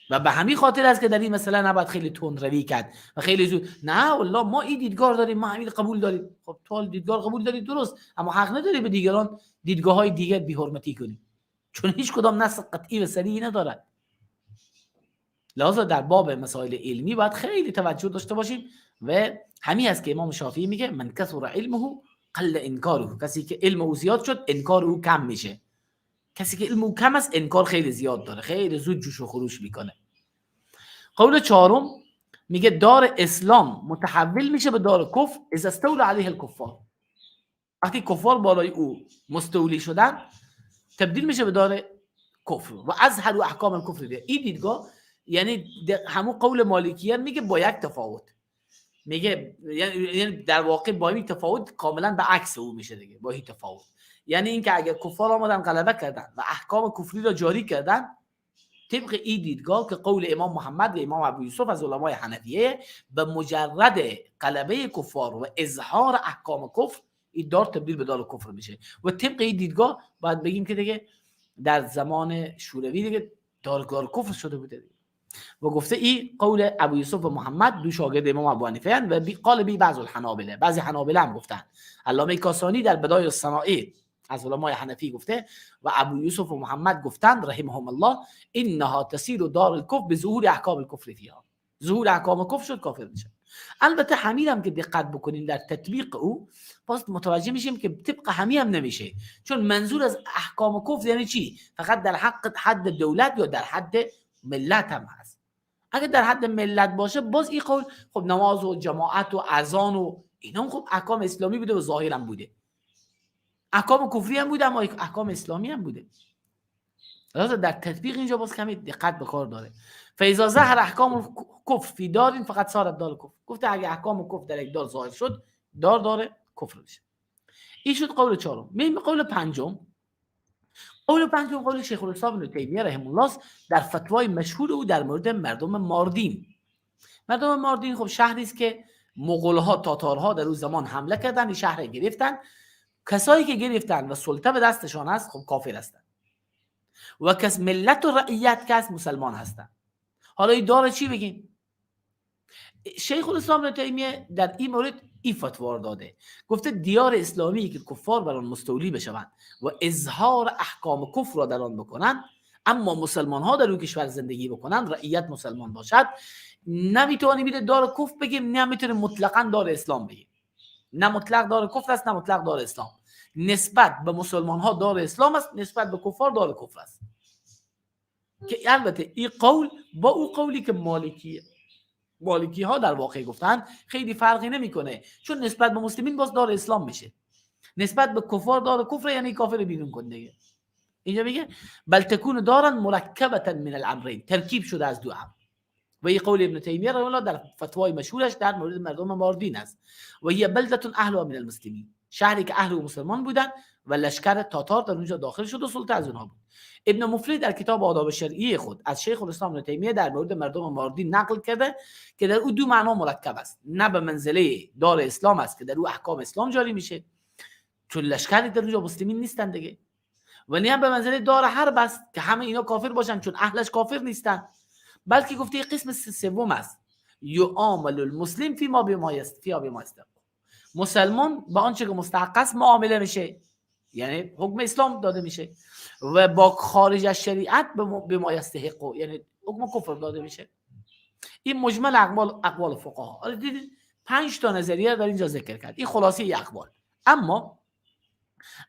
و به همین خاطر است که در این مسئله نباید خیلی تندروی کرد و خیلی زود نه والله ما این دیدگاه داریم، ما همین قبول داریم. خب تو دیدگاه قبول داری درست، اما حق نداری به دیگران دیدگاه‌های دیگر بی‌حرمتی کنی، چون هیچ کدام نص قطعی و صریحی ندارد. لذا در باب مسائل علمی باید خیلی توجه داشته باشیم و همین است که امام شافعی میگه من کثر علمه قل انکاره، کسی که علم او زیاد شد انکار او کم میشه، کسی که علم او کم است انکار خیلی زیاد داره، خیلی زود جوش و خروش میکنه. قول چهارم میگه دار اسلام متحول میشه به دار کفر اذا استولى علیه الکفار، وقتی کفار بالای او مستولی شدن تبدیل میشه به دار کفر و اظهر احکام الکفر. این دیدگاه یعنی همون قول مالکیه میگه با یک تفاوت، میگه یعنی در واقع با این تفاوت کاملا به عکس او میشه دیگه، با این تفاوت یعنی اینکه اگر کفار آمدن غلبه کردن و احکام کفری را جاری کردن، طبق این دیدگاه که قول امام محمد و امام ابو یوسف از علمای حنفیه، به مجرد غلبه کفار و اظهار احکام کفر این دار تبدیل به دار کفر میشه. و طبق این دیدگاه باید بگیم که دیگه در زمان شوروی دیگه دار کفر شده بوده دیگه. و گفته ای قول ابو یوسف و محمد دو شاگرد امام ابو حنیفه اند و قال بی بعض الحنابله، بعضی حنابله هم گفتن. علامه کاسانی در بدایع الصنایع از علمای حنفی گفته و ابو یوسف و محمد گفتند رحمهم الله انها تسیر دار الکفر بظهور احکام الکفر فیها، ظهور احکام کفر شد کافر میشه. البته همین هم که دقت بکنیم در تطبیق او باز متوجه میشیم که طبق همین هم نمیشه، چون منظور از احکام کفر یعنی چی؟ فقط در حق حد دولت یا در حد ملت هم هست. اگه در حد ملت باشه باز این قول خب نماز و جماعت و اذان و اینا هم خب احکام اسلامی بوده و ظاهر هم بوده، احکام کفری هم بوده اما احکام اسلامی هم بوده. لذا در تطبیق اینجا باز کمی دقت به کار داره. فاذا ظهر احکام کفر فی دار فقط صارت دار کفر، گفته اگه احکام کفر در یک دار ظاهر شد دار داره کفر میشه. این شد قول چهارم. میریم قول پنجم. قول پنجم قول شیخ الاسلام ابن تیمیه رحمه الله در فتوای مشهور او در مورد مردم ماردین. مردم ماردین خب شهری است که مغول‌ها تاتارها در اون زمان حمله کردن، این شهر گرفتن. کسایی که گرفتن و سلطه به دستشان است خب کافر هستند و کس ملت و رعیت کس مسلمان هستند. حالا این داره چی بگیم؟ شیخ الاسلام ابن تیمیه در این مورد این فتوا داده، گفته دیار اسلامی که کفار بر آن مستولی بشوند و اظهار احکام کفر را در آن بکنند اما مسلمان ها در اون کشور زندگی بکنند، رعیت مسلمان باشد، نمیتونیم میده دار کفر بگیم، نمیتونیم مطلقاً دار اسلام بگیم. نه مطلق دار کفر است نه مطلق دار اسلام. نسبت به مسلمان ها دار اسلام است، نسبت به کفار دار کفر است. که البته این قول با او قولی که مالکی ها در واقع گفتن خیلی فرقی نمیکنه، چون نسبت به مسلمین باز دار اسلام میشه، نسبت به کفار دار کفر، یعنی کافر بیرون کن دیگه. اینجا میگه بل تکون دارن مرکبه من الامرین، ترکیب شده از دو امر. و این قول ابن تیمیه رحمه الله در فتوای مشهورش در مورد مردم ماردین است. و هي بلده اهلها من المسلمین، شهری که اهل مسلمان بودن و لشکر تاتار در اونجا داخل شد و سلطه از اونها بود. ابن مفلح در کتاب آداب شرعی خود از شیخ الاسلام ابن تیمیه در مورد مردم ماردین نقل کرده که در او دو معنا مرکب است، نه به منزله دار اسلام است که در او احکام اسلام جاری میشه چون لشکری در اونجا مسلمین نیستن دیگه، و نه به منزله دار حرب است که همه اینا کافر باشن چون اهلش کافر نیستن، بلکه گفته قسم سوم است، یعامل المسلم فی ما بما یستحق، مسلمان با آنچه که مستحق است معامله میشه، یعنی حکم اسلام داده میشه، و با خارج از شریعت به ما یستحق، یعنی حکم کفر داده میشه. این مجمل اقوال فقها. حالا دیدید 5 تا نظریه در اینجا ذکر کرد، این خلاصه اقوال. اما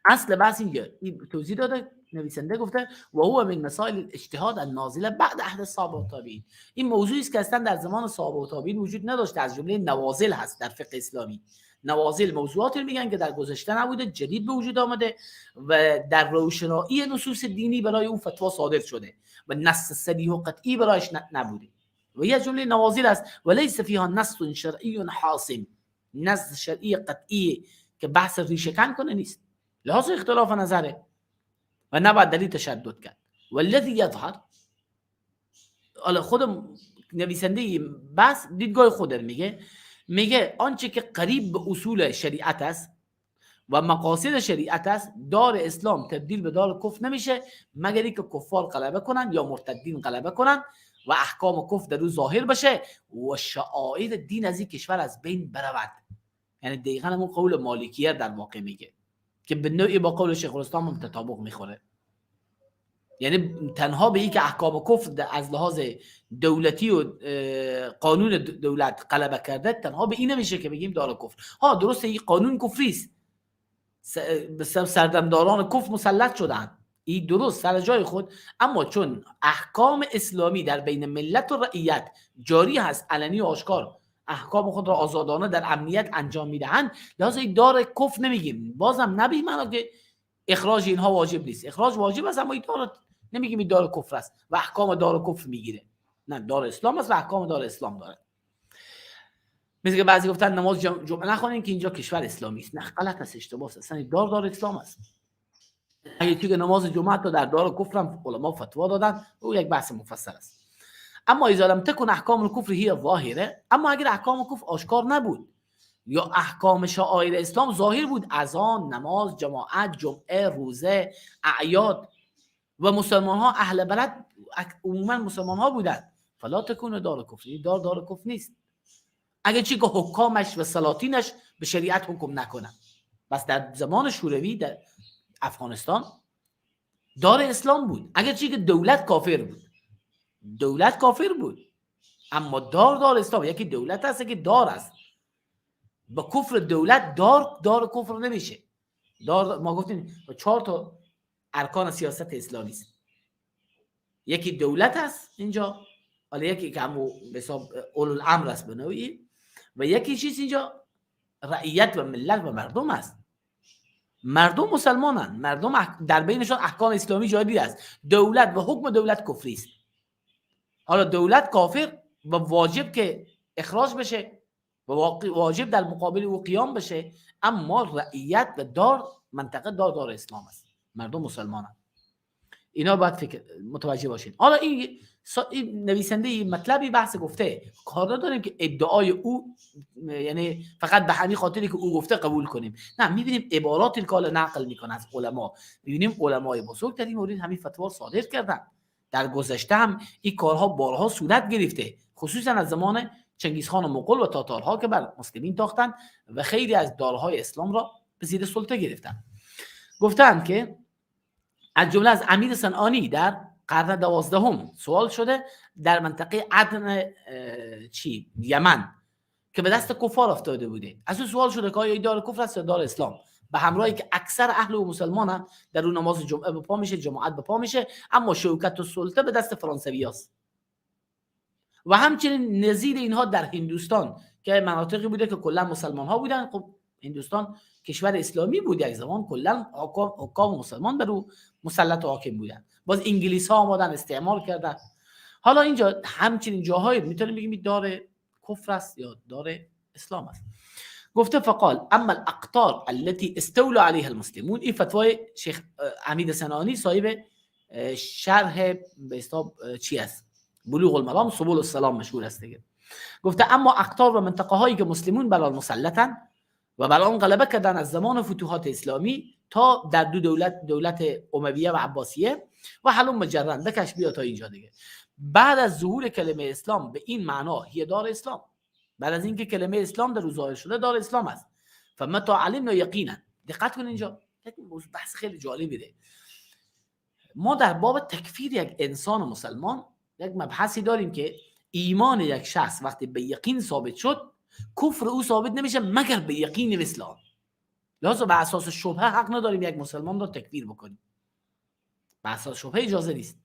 اصل بحث اینجا این توضیح داده نویسنده، گفته و هو من مسائل الاجتهاد النازله بعد عهد صحابه و تابعین. این موضوعی است که اصلا در زمان صحابه و تابعین وجود نداشته، از جمله نوازل هست در فقه اسلامی. نوازل موضوعاتی میگن که در گذشته نبوده، جدید به وجود آمده و در روشنایی نصوص دینی برای اون فتوا صادر شده و نص صریح و قطعی برایش نبوده. و یه جمله نوازل است و لیس فیها نص شرعی حاسم، نص شرعی قطعی که بحث ریشه کن کنه نیست، لحاظ اختلاف نظره و نباید دلیل تشدد کرد. والذی یظهر، حالا خود نویسنده بحث دیدگاه خود میگه آنچه که قریب به اصول شریعت است و مقاصد شریعت است، دار اسلام تبدیل به دار کفر نمیشه مگر اینکه کفار غلبه کنن یا مرتدین غلبه کنن و احکام کفر در او ظاهر بشه و شعائر دین از این کشور از بین برود. یعنی دقیقاً همون قول مالکیه در واقع میگه که به نوعی با قول شیخ الاسلام هم تطابق میخوره. یعنی تنها به این که احکام کفر از لحاظ دولتی و قانون دولت غلبه کرده، تنها به این نمیشه که بگیم دار کفر. ها درسته این قانون کفری است، سردمداران کفر مسلط شدن، این درست سر جای خود، اما چون احکام اسلامی در بین ملت و رعیت جاری هست، علنی و آشکار احکام خود را آزادانه در امنیت انجام میدهند، لحاظ این دار کفر نمیگیم. بازم نبی معنا که اخراج اینها واجب نیست، اخراج واجب است، اما این دار نمیگیم این دار کفر است و احکام دار کفر میگیره، نه دار اسلام است و احکام دار اسلام داره. مثل که بعضی گفتن نماز جمعه نخوانین که اینجا کشور اسلامی است، نه غلط است، اشتباه است، اصلا دار اسلام است. اگه توی نماز جمعه تا در دار کفر هم علما فتوا دادن، او یک بحث مفصل است. اما اذا لم تکن احکام الکفر هي ظاهره، اما اگر احکام کفر آشکار نبود یا احکام شعائر اسلام ظاهر بود، اذان، نماز، جماعت، جمعه، روزه، اعیاد و مسلمان ها اهل بلد عموما مسلمان ها بودند، فلا تکون دار کفر، دار دار کفر نیست، اگه چی که حکامش و سلاطینش به شریعت حکم نکنن. بس در زمان شوروی در افغانستان دار اسلام بود، اگر چی که دولت کافر بود، دولت کافر بود، اما دار دار اسلام. یکی دولت هست، یکی دار است. با کفر دولت دار دار کفر نمیشه. دار، ما گفتیم 4 تا ارکان سیاست اسلامی است. یکی دولت است اینجا، حالا یکی که همو به حساب اولوالامر است به نوعی، و یکی چیز اینجا رعیت و ملت و مردم است. مردم مسلمانند، مردم در بینشان احکام اسلامی جاری است. دولت و حکم دولت کفری است. حالا دولت کافر و واجب که اخراج بشه و واجب در مقابل او قیام بشه، اما رعیت و دار منطقه دار دار اسلام است، مردم مسلمانند. اینا باید فکر متوجه باشین. حالا این نویسنده این مطلبی بحث گفته، کار نداریم که ادعای او، یعنی فقط به همین خاطری که او گفته قبول کنیم. نه، میبینیم عباراتی که حالا نقل میکنه از علما، میبینیم علمای بزرگ در این مورد همین فتوا صادر کردن. در گذشته هم این کارها بارها صورت گرفته، خصوصا از زمان چنگیزخان و مغول و تاتارها که بر مسلمین تاختن و خیلی از دارهای اسلام را به زیر سلطه گرفتن. گفتند که از جمله از امیر صنعانی در قرن 12 سوال شده در منطقه عدن چی یمن که به دست کفار افتاده بوده، از او سوال شده که آیا دار کفر است یا دار اسلام، به همراهی که اکثر اهل و مسلمان هم در اون نماز جمعه به پا میشه، جماعت به پا میشه، اما شوکت و سلطه به دست فرانسوی هاست. و همچنین نظیر اینها در هندوستان که مناطقی بوده که کلا مسلمان ها بودن. خب هندوستان کشور اسلامی بود یک زمان، کلا حکام مسلمان بر او مسلط و حاکم بودن. باز انگلیس ها آمدن استعمار کردن. حالا اینجا همچنین جاهایی میتونیم بگیم دار کفر است یا دار اسلام است. گفته فقال اما الاقطار التي استولى عليها المسلمون، این فتوای شیخ حمید صنعانی صاحب شرح به حساب چی است، بلوغ المرام سبل السلام مشهور است دیگه. گفته اما اقطار و منطقه هایی که مسلمون بر آن مسلطن و بر آن غلبه کردن از زمان فتوحات اسلامی تا در دو دولت، دولت امویه و عباسیه و حلم مجرن، بکش بیا تا اینجا دیگه. بعد از ظهور کلمه اسلام به این معنا هی دار اسلام، بعد از اینکه کلمه اسلام در او ظاهر شده دار اسلام است. فمتى علمنا یقینا، دقت کن اینجا یک بحث خیلی جالبی ده. ما در باب تکفیر یک انسان مسلمان یک مبحثی داریم که ایمان یک شخص وقتی به یقین ثابت شد کفر او ثابت نمیشه مگر به یقین مثل آن. لذا به اساس شبهه حق نداریم یک مسلمان را تکفیر بکنیم. به اساس شبهه اجازه نیست.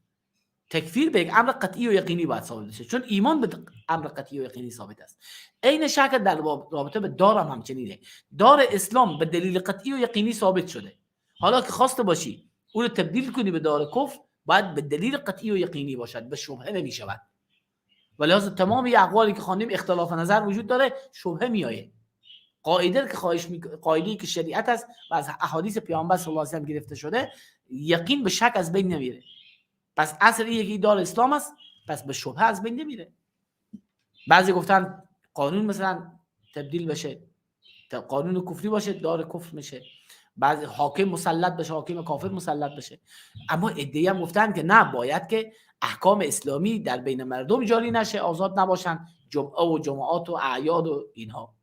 تکفیر به یک امر قطعی و یقینی باید ثابت بشه، چون ایمان به امر قطعی و یقینی ثابت است. عین شک در رابطه به دار هم همچنینه. دار اسلام به دلیل قطعی و یقینی ثابت شده. حالا که خواسته باشی او رو تبدیل کنی به دار کفر، باید به دلیل قطعی و یقینی باشد، به شبهه نمیشود. و لحاظ تمام اقوالی که خواندیم اختلاف نظر وجود داره، شبهه میآید. قاعده که قاعده‌ای که شریعت است و از احادیث پیامبر صلی الله علیه و سلم گرفته شده، یقین به شک از بین نمیره. پس اصل یکی دار اسلام است، پس به شبهه از بین نمیره. بعضی گفتن قانون مثلا تبدیل بشه، قانون کفری باشه دار کفر میشه، بعضی حاکم مسلط بشه، حاکم کافر مسلط بشه. اما عده‌ای هم گفتن که نه، باید که احکام اسلامی در بین مردم جاری نشه، آزاد نباشن، جمعه و جماعات و اعیاد و اینها.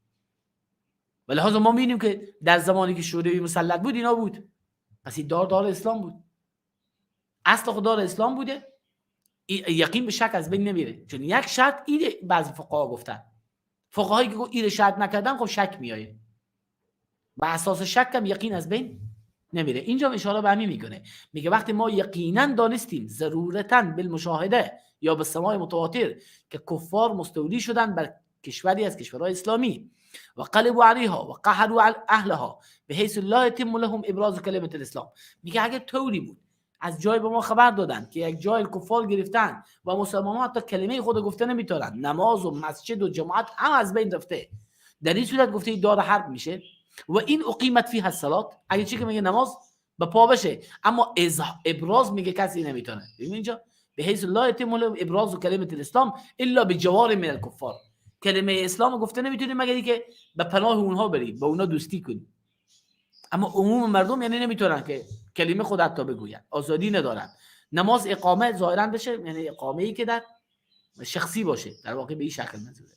و لحاظ ما می‌بینیم که در زمانی که شوروی مسلط بود اینا بود، پس این دار دار اسلام بود، اصل خود دار اسلام بوده. یقین به شک از بین نمیره، چون یک شرط ایده بعضی فقها گفتن، فقهایی که ایده شرط نکردن خب شک میایه، به اساس شک هم یقین از بین نمیره. اینجا اشاره به همین میکنه، میگه وقتی ما یقینا دانستیم ضرورتاً بالمشاهده یا به سماع متواتر که کفار مستولی شدن بر کشوری از کشورهای اسلامی و قلبوا علیها و قهروا اهلها بحيث لا يتم لهم ابراز کلمه الاسلام، میگه اگه طوری بود از جای به ما خبر دادن که یک جای کفار گرفتن و مسلمان ها حتی کلمه خود گفته نمیتونن، نماز و مسجد و جماعت هم از بین رفته، در این صورت گفته دار حرب میشه و این اقیمت فیها الصلاه. اگه چی که میگه نماز به پا بشه، اما ابراز میگه کسی نمیتونه. ببین اینجا به حیث لا یتم ابراز کلمه الاسلام الا بجوار من الکفار، کلمه اسلام گفته نمیتونی مگر اینکه به پناه اونها بری، با اونها دوستی کنی. اما عموم مردم یعنی نمیتونن که کلمه خود حتی بگوین، آزادی ندارن. نماز اقامه ظاهرا بشه، یعنی اقامه ای که در شخصی باشه، در واقع به این شکل منظوره.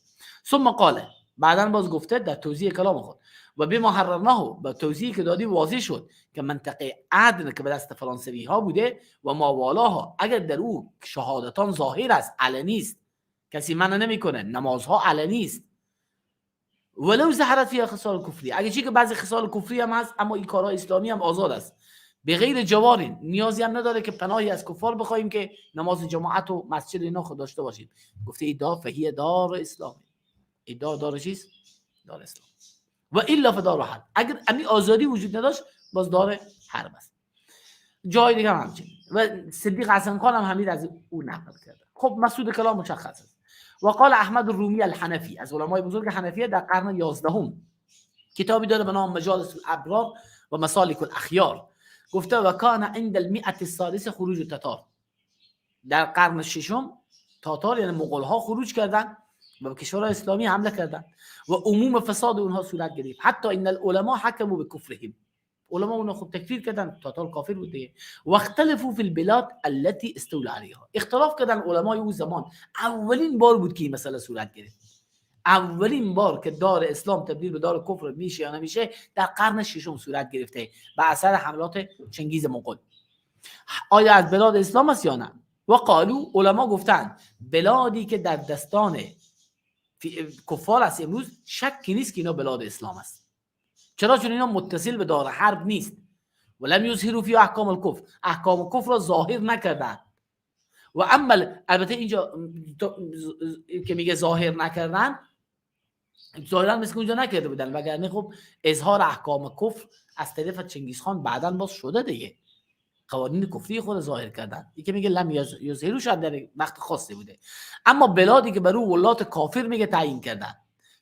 ثم قال، بعدا باز گفته در توضیح کلام خود، و بما حررناه، با توضیحی که دادیم واضح شد که منطقه عدن که به دست فرانسوی ها بوده و ما والاها، اگر در او شهادتان ظاهر است، علنی است، کسی منع نمیکنه، نمازها علنی است، ولو ظهرت فیها خصال کفری، اگه چی که بعضی خصال کفری هم هست، اما این کارهای اسلامی هم آزاد است، به غیر جوار، نیازی هم نداره که پناهی از کفار بخوایم که نماز جماعت و مسجد اینا خود داشته باشیم. گفته ای دار فهی دار اسلام، ای دار دار چیست؟ دار اسلام. و الا فدار حرب، اگر امی آزادی وجود نداشت باز دار حرب است. جای دیگه هم همچنین و صدیق حسن خان هم همین از او نقل کرده. خب مسعود کلام مشخص است. و قال احمد الرومی الحنفی، از علمای بزرگ حنفیه در قرن 11، کتابی داره به نام مجالس الابرار و مسالک الاخیار، گفته و کان عند المئة الثالث خروج التتار، در قرن ششم تاتار یعنی مغول ها خروج کردند و به کشورهای اسلامی حمله کردند و عموم فساد اونها صورت گرفت، حتی ان العلماء حکموا بکفرهم، علما اونها خب تکفیر کردن، تاتار کافر بود دیگه. و اختلفوا فی البلاد التي استولوا علیها، اختلاف کردن علمای اون زمان. اولین بار بود که این مسئله صورت گرفت، اولین بار که دار اسلام تبدیل به دار کفر میشه یا نمیشه در قرن ششم صورت گرفته به اثر حملات چنگیز مغول. آیا از بلاد اسلام است یا نه؟ و قالو، علما گفتن بلادی که در دستان کفار است امروز شکی نیست که اینا بلاد اسلام است. چرا؟ چون اینا متصل به دار حرب نیست. ولم یظهروا فی احکام الکفر، احکام کفر را ظاهر نکردن. و اما البته اینجا که میگه ظاهر نکردن، ظاهرا مثل اونجا نکرده بودن، وگرنه خب اظهار احکام کفر از طرف چنگیز خان بعداً باز شده دیگه، قوانین کفری خود ظاهر کردن. یکی میگه لم یظهروا، شاید در وقت خاصی بوده. اما بلادی که بر او ولات کافر میگه تعیین کردن،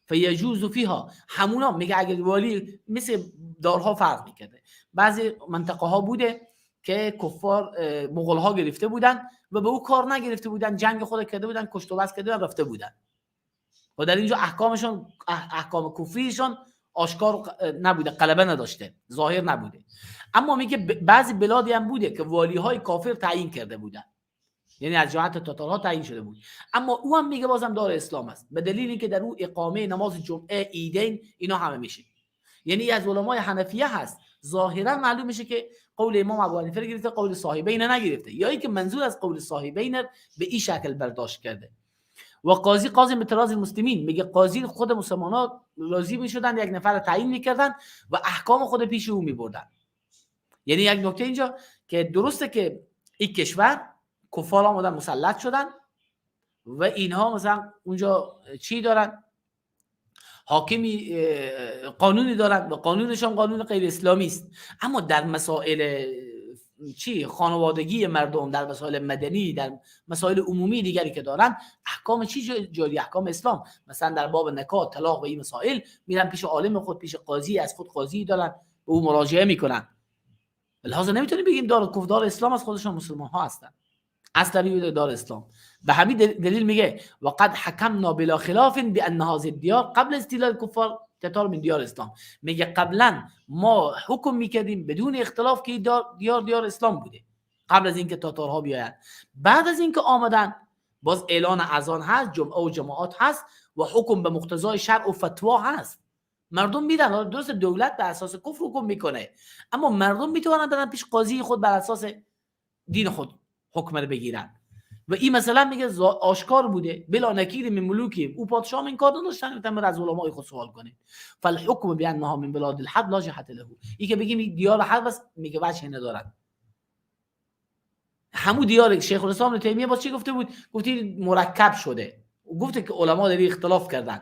فیجوز فیها، همونا میگه اگر والی، مثل دارها فرق میکرده، بعضی منطقه ها بوده که کفار مغول ها گرفته بودن و به او کار نگرفته بودن، جنگ خود کرده بودن، کشت و بس کرده بودن، رفته بودن و در اینجا احکامشون، احکام کفریشون آشکار نبوده، غلبه نداشته، ظاهر نبوده. اما میگه بعضی بلادی هم بوده که والی های کافر تعیین کرده بودن، یعنی از جهت تاتارها تعیین شده بود، اما او هم میگه بازم دار اسلام است، به دلیل اینکه در او اقامه نماز جمعه، عیدین، اینا همه میشه. یعنی از علمای حنفیه هست، ظاهرا معلوم میشه که قول امام ابو حنیفه گرفته، قول صاحبین نگرفته، یا اینکه منظور از قول صاحبین به این شکل برداشت کرده. و قاضی، قاضی به طراز المسلمین، میگه قاضی خود مسلمان‌ها راضی میشدن، یک نفر تعیین میکردن و احکام خود پیش او میبردن. یعنی یک نکته اینجا که درسته که این کشور کفار آمدن مسلط شدن و اینها مثلا اونجا چی دارن، حاکمی قانونی دارن و قانونشان قانون غیر اسلامی است، اما در مسائل چی خانوادگی مردم، در مسائل مدنی، در مسائل عمومی دیگری که دارن، احکام چی جاری؟ احکام اسلام. مثلا در باب نکاح، طلاق و این مسائل میرن پیش عالم خود، پیش قاضی، از خود قاضی دارن، به او مراجعه میکنن. لحاظ نمیتونیم بگیم دار کفر دار اسلام از خودشان مسلمان ها هستن، اصلا دار اسلام. به همین دلیل میگه وقد حکمنا بلا خلاف بان هذه الدیار قبل استیلاء الکفار تتار من دیار اسلام. میگه قبلا ما حکم میکردیم بدون اختلاف که دیار دیار اسلام بوده قبل از اینکه تاتارها بیاین. بعد از اینکه آمدن باز اعلان اذان هست، جمعه و جماعات هست و حکم به مقتضای شرع و فتوا هست. مردم میدن، درست دولت به اساس کفر حکم میکنه، اما مردم میتونن برن پیش قاضی خود بر اساس دین خود حکم رو بگیرن. و این مثلا میگه آشکار بوده بلا نکیر من ملوکی، او پادشاه این کار نداشتن، میتونن از علمای خود سوال کنه. فالحکم بانها من بلاد الحرب لا جهت له. این که بگیم دیار حرب است، میگه وجه ندارد. همو دیار شیخ الاسلام ابن تیمیه باز چی گفته بود؟ گفته مرکب شده، گفته که علما در اختلاف کردن.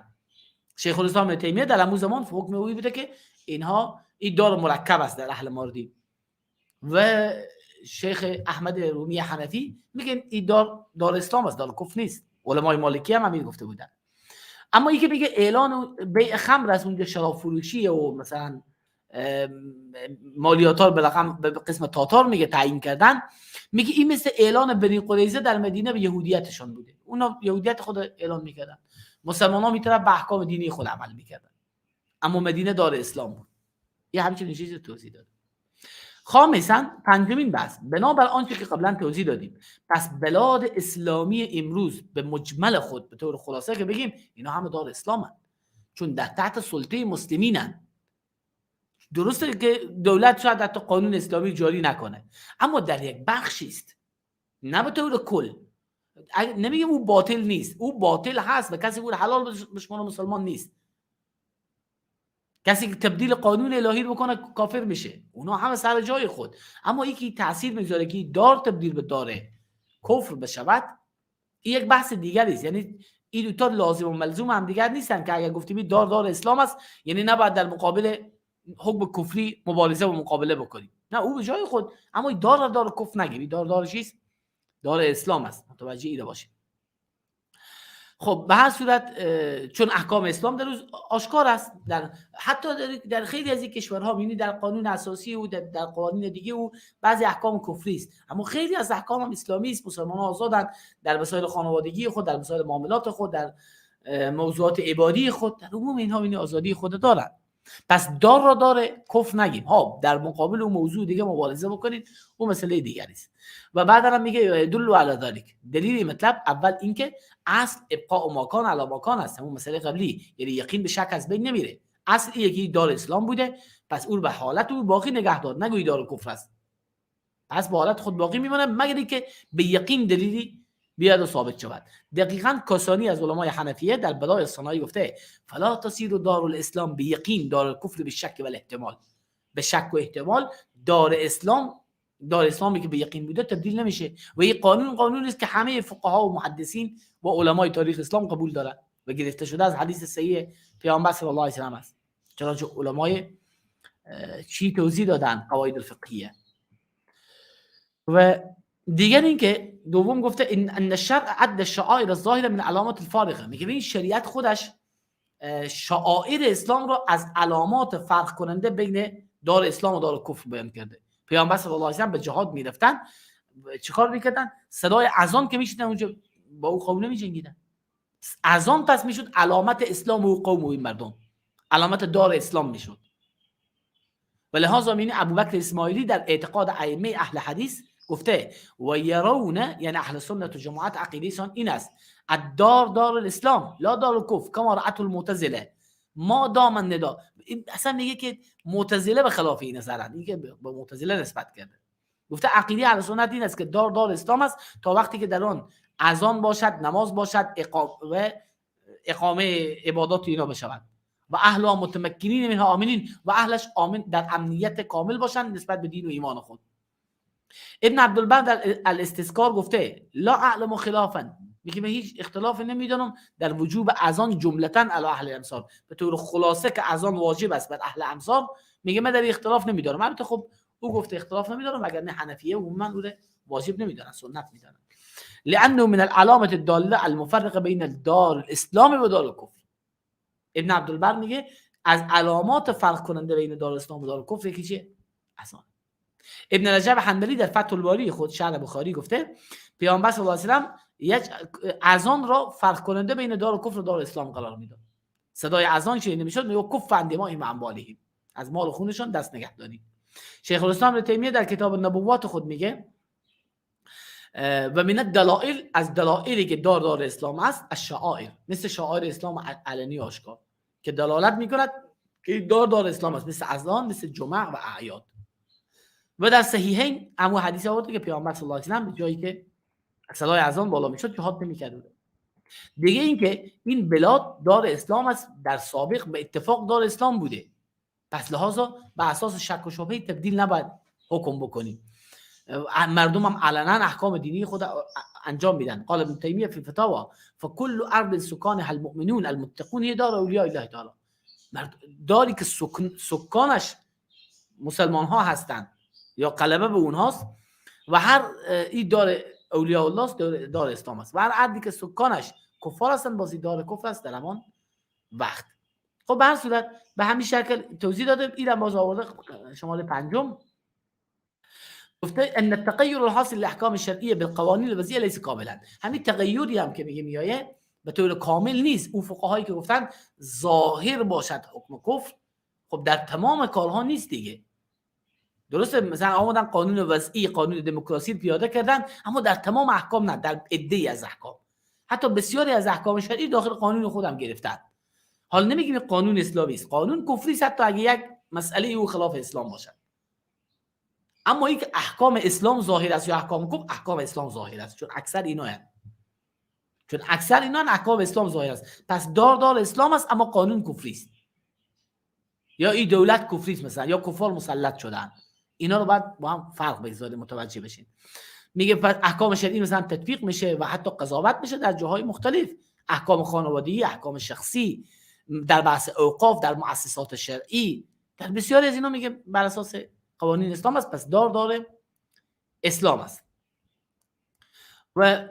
شیخ الاسلام ابن تیمیه در همون زمان حکم اوی بوده که اینها این دار مرکب است در اهل ماردی، و شیخ احمد رومی حنفی میگن این دار دار اسلام است، دار کفر نیست. علمای مالکی هم همین گفته بودن. اما یکی میگه اعلان بیع خمر است، اونجا شراب فروشی و مثلا مالیاتار به رقم به قسم تاتار میگه تعیین کردن، میگه این مثل اعلان بنی قریظه در مدینه به یهودیتشان بوده. اونا یهودیت خود اعلان میکردن، مسلمان‌ها میتونن به احکام دینی خود عمل میکردن، اما مدینه دار اسلام بود. یه همچین چیزی توضیح داد. خامساً پنجمین بحث، بنابر آنچه که قبلا توضیح دادیم، پس بلاد اسلامی امروز به مجمل خود به طور خلاصه که بگیم اینا همه دار اسلامن، چون در تحت سلطه مسلمینن. درسته که دولت شاید حتی قانون اسلامی جاری نکنه، اما در یک بخشی است، نه به طور کل. نمیگیم او باطل نیست، او باطل هست و کسی او حلال به شما مسلمان نیست. کسی که تبدیل قانون الهی رو بکنه کافر میشه، اونا همه سر جای خود. اما یکی تاثیر میذاره که دار تبدیل به داره کفر بشود، این یک بحث دیگری است. یعنی این دو تا لازم و ملزوم هم دیگر نیستن که اگر گفتیم دار دار اسلام است یعنی نباید در مقابل حکم کفری مبارزه و مقابله بکنیم، نه او به جای خود. اما دار دار کفر نگیم، دار دار چیست؟ دار اسلام است. متوجه ایده باشید. خب به هر صورت چون احکام اسلام در روز آشکار است، در حتی در خیلی از این کشورها می‌بینی در قانون اساسی و در قوانین دیگه و بعضی احکام کفری است، اما خیلی از احکام هم اسلامی است. مسلمان‌ها آزادند در مسائل خانوادگی خود، در مسائل معاملات خود، در موضوعات عبادی خود، در عموم اینها می‌بینی آزادی خود دارند. پس دار را داره کفر نگیم، ها در مقابل اون موضوع دیگه مبارزه بکنید، اون مسئله دیگری است. و بعد هم میگه یدل علی ذلک، دلیل مطلب اول اینکه اصل ابقاء ماکان علی ماکان است، اون مسئله قبلی، یعنی یقین به شک از بین نمیره. اصل یکی دار اسلام بوده، پس اون به حالت او باقی نگه دار، نگویی دار کفر است، پس به حالت خود باقی میمونه مگر اینکه به یقین دلیلی بیاد و ثابت شود. دقیقاً کسانی از علمای حنفیه در بدای الصناعی گفته فلا تصیر دار الاسلام به یقین دار الکفر به شک و احتمال. به شک و احتمال دار اسلام، دار اسلامی که به یقین بوده تبدیل نمیشه. و این قانون قانونی است که همه فقها و محدثین و علمای تاریخ اسلام قبول دارن و گرفته شده از حدیث صحیح پیامبر صلی الله علیه و سلم است. چنانچه علمای چی توضیح دادن قواعد الفقهیه. و دیگر این که دوم گفته ان الشرع عد الشعائر الظاهره من علامات الفارقه، میگه این شریعت خودش شعائر اسلام رو از علامات فرق کننده بین دار اسلام و دار کفر بیان کرده. پیامبر صلی الله علیه و سلم به جهاد میرفتن، چیکار میکردن؟ صدای اذان که میشیدن اونجا با او قوم نمیجنگیدن. اذان پس میشد علامت اسلام و قوم و این مردم، علامت دار اسلام میشد. و لهذا میبینی ابوبکر اسماعیلی در اعتقاد ائمه اهل حدیث گفته و یرون، یعنی اهل سنت و جماعت عقیده این است الدار دار الاسلام لا دار الکفر کما رأت المعتزله ما دام النداء. اصلا میگه که معتزله به خلاف این نظرند، این که به معتزله نسبت کرده. گفته عقیده اهل سنت این است که دار دار اسلام است تا وقتی که در آن اذان باشد، نماز باشد، اقامه عبادات اینا بشود و اهلها متمکنین منها آمنین، و اهلش آمن در امنیت کامل باشند نسبت به دین و ایمان خود. ابن عبدالبر در الاستذکار گفته لا اعلم خلافا، میگه من هیچ اختلاف نمیدانم در وجوب اذان جملتا علی اهل امصار، به طور خلاصه که اذان واجب است بر اهل امصار، میگه من در اختلاف نمیدانم. البته خب او گفته اختلاف نمیدانم، وگرنه حنفیه و من او واجب نمیدانن، سنت میدانن. لانه من العلامه الداله المفرقه بین الدار الاسلام و دار الکفر. ابن عبدالبر میگه از علامات فرق کننده بین دار الاسلام و دار الکفر یکی چیه؟ اذان. ابن رجب حنبلی در فتح الباری خود شرح بخاری گفته پیامبر صلی الله علیه و سلم یک اذان را فرق کننده بین دار کفر و دار اسلام قرار میداد. صدای اذان شنیده میشد میگه کف عن دمائهم و اموالهم، از مال و خونشان دست نگه دارید. شیخ الاسلام ابن تیمیه در کتاب نبوات خود میگه و من الدلائل، از دلایلی که دار دار اسلام است الشعائر، مثل شعائر اسلام علنی آشکار که دلالت میکند که دار دار اسلام است، مثل اذان، مثل جمعه و اعیاد. و در صحیحین امو حدیث آورده که پیامبر صلی الله علیه و سلم جایی که صدای اذان بالا میشد جهاد نمیکرد. دیگه اینکه این بلاد دار اسلام است، در سابق به اتفاق دار اسلام بوده، پس لحاظا به اساس شک و شبهه تبدیل نباید حکم بکنیم. مردم هم علنا احکام دینی خود انجام میدن. قال ابن تیمیه فی الفتاوی فکل ارض سکانها المؤمنون المتقون هی دار اولیاء الله تعالی. داری که سکانش مسلمان ها هستند یا غلبه به اونهاست و هر این دار اولیاء الله است، دار اسلام است، و هر عدی که سکانش کفار هستند بازی دار کفر است در همان وقت. خب به هر صورت به همین شکل توضیح داده. اینم باز آورده شماره پنجم گفته ان التغیر الحاصل للاحکام الشرعیه بالقوانین الوضعیه ليس کاملا. همین تغییری هم که میگه میایه به طور کامل نیست. اون فقهایی که گفتن ظاهر باشد حکم کفر، خب در تمام کارها نیست دیگه. درسته مثلا آمدن قانون وضعی، قانون دموکراسی پیاده کردن، اما در تمام احکام نه، در عده‌ای از احکام، حتی بسیاری از احکام شرعی داخل قانون خودم گرفتن. حال نمیگیم قانون اسلامی است، قانون کفری است حتی اگه یک مسئله او خلاف اسلام باشد. اما اینکه احکام اسلام ظاهر است یا احکام کفر، احکام اسلام ظاهر است، چون اکثر اینا هست. چون اکثر اینا احکام اسلام ظاهر است. پس دار اسلام است اما قانون کفری است، یا این دولت کفری است مثلا، یا کفار مسلط شدن. اینا رو باید با هم فرق بگذاریم، متوجه بشین. میگه پس احکام شرعی مثلا تطبیق میشه و حتی قضاوت میشه در جاهای مختلف، احکام خانوادگی، احکام شخصی، در بحث اوقاف، در مؤسسات شرعی، در بسیاری از اینا میگه بر اساس قوانین اسلام است. پس دار اسلام است. و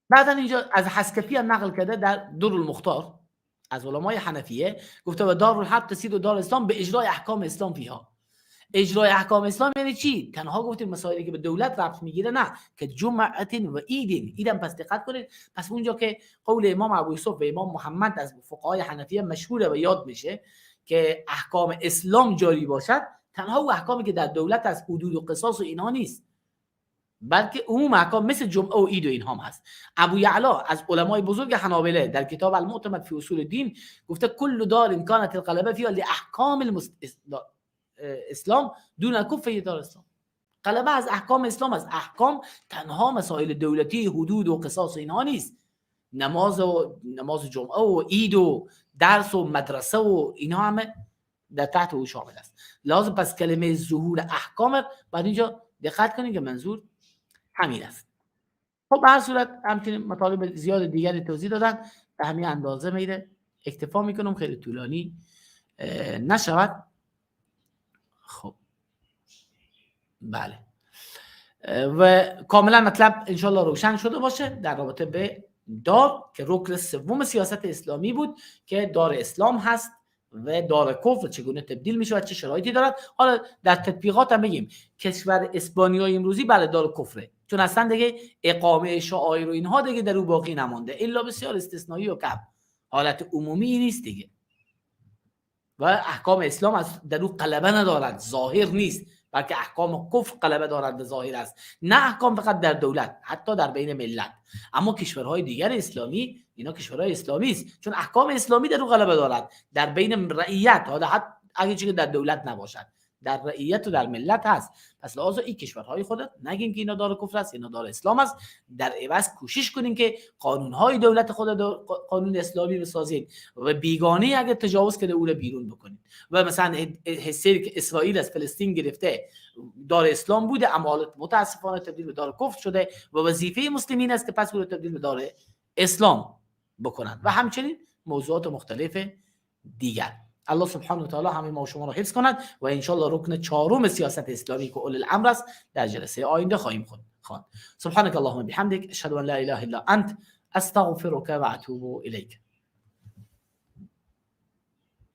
بعدا اینجا از حسکفی هم نقل کرده در در المختار از علمای حنفیه، گفته و دار الحرب تسید و دار اسلام به اجرای احکام اسلام فیها. اجرای احکام اسلام یعنی چی؟ تنها گفتیم مسائلی که به دولت ربط میگیره نه، که جمعه و عیدین. عیدم پس دقت کنید، پس اونجا که قول امام ابو یوسف و امام محمد از فقهای حنفیه مشهوره و یاد میشه که احکام اسلام جاری باشد، تنها او احکامی که در دولت از حدود و قصاص و اینها نیست، بلکه عموم احکام مثل جمعه و عید و اینها هم هست. ابو یعلا از علمای بزرگ حنابله در کتاب المعتمد فی اصول الدین گفته کل دار کانت الغلبه فیها لاحکام اسلام دون کفر دار اسلام. غلبه از احکام اسلام است. احکام تنها مسائل دولتی، حدود و قصاص و اینها نیست، نماز و نماز جمعه و عید و درس و مدرسه و اینها همه در تحت او شامل است. لازم پس کلمه ظهور احکام بعد اینجا دقت کنید که منظور همین است. خب به هر صورت همچنین مطالب زیاد دیگری توضیح دادن، به همین اندازه میره اکتفا میکنم، خیلی طولانی نشود. خب بله، و کاملا مطلب انشالله روشن شده باشه در رابطه به دار که رکن سوم سیاست اسلامی بود که دار اسلام هست و دار کفر چگونه تبدیل میشه و چه شرایطی دارد. حالا در تطبیقات هم بگیم کشور اسپانیای امروزی بله دار کفره، چون اصلا دیگه اقامه شعائر و اینها دیگه در او باقی نمانده، الا بسیار استثنایی و کم، حالت عمومی نیست دیگه و احکام اسلام از در او غلبه ندارد، ظاهر نیست، بلکه احکام کفر غلبه دارد و ظاهر است. نه احکام فقط در دولت، حتی در بین ملت. اما کشورهای دیگر اسلامی اینا کشورهای اسلامی است، چون احکام اسلامی در او غلبه دارد در بین رعیت، حالا حتی اگه چیزی در دولت نباشد در رعیت و در ملت هست. پس لازم این کشورهای خودت نگیم که اینا دار کفر است، اینا دار اسلام است. در عوض کوشش کنیم که قانونهای دولت خود قانون اسلامی بسازیم و بیگانه اگه تجاوز کرده او رو بیرون بکنیم. و مثلا حصه‌ای که اسرائیل از فلسطین گرفته دار اسلام بوده، اما متاسفانه تبدیل به دار کفر شده و وظیفه مسلمین است که پس او رو تبدیل به دار اسلام بکنند و همچنین موضوعات مختلف دیگر. الله سبحانه و تعالی همه ما و شما را حفظ کند و انشالله رکن چهارم سیاست اسلامی که اول الامر است در جلسه آینده خواهیم خواند. سبحانك اللهم بحمدك اشهد ان لا اله الا انت استغفرك و اتوب الیک.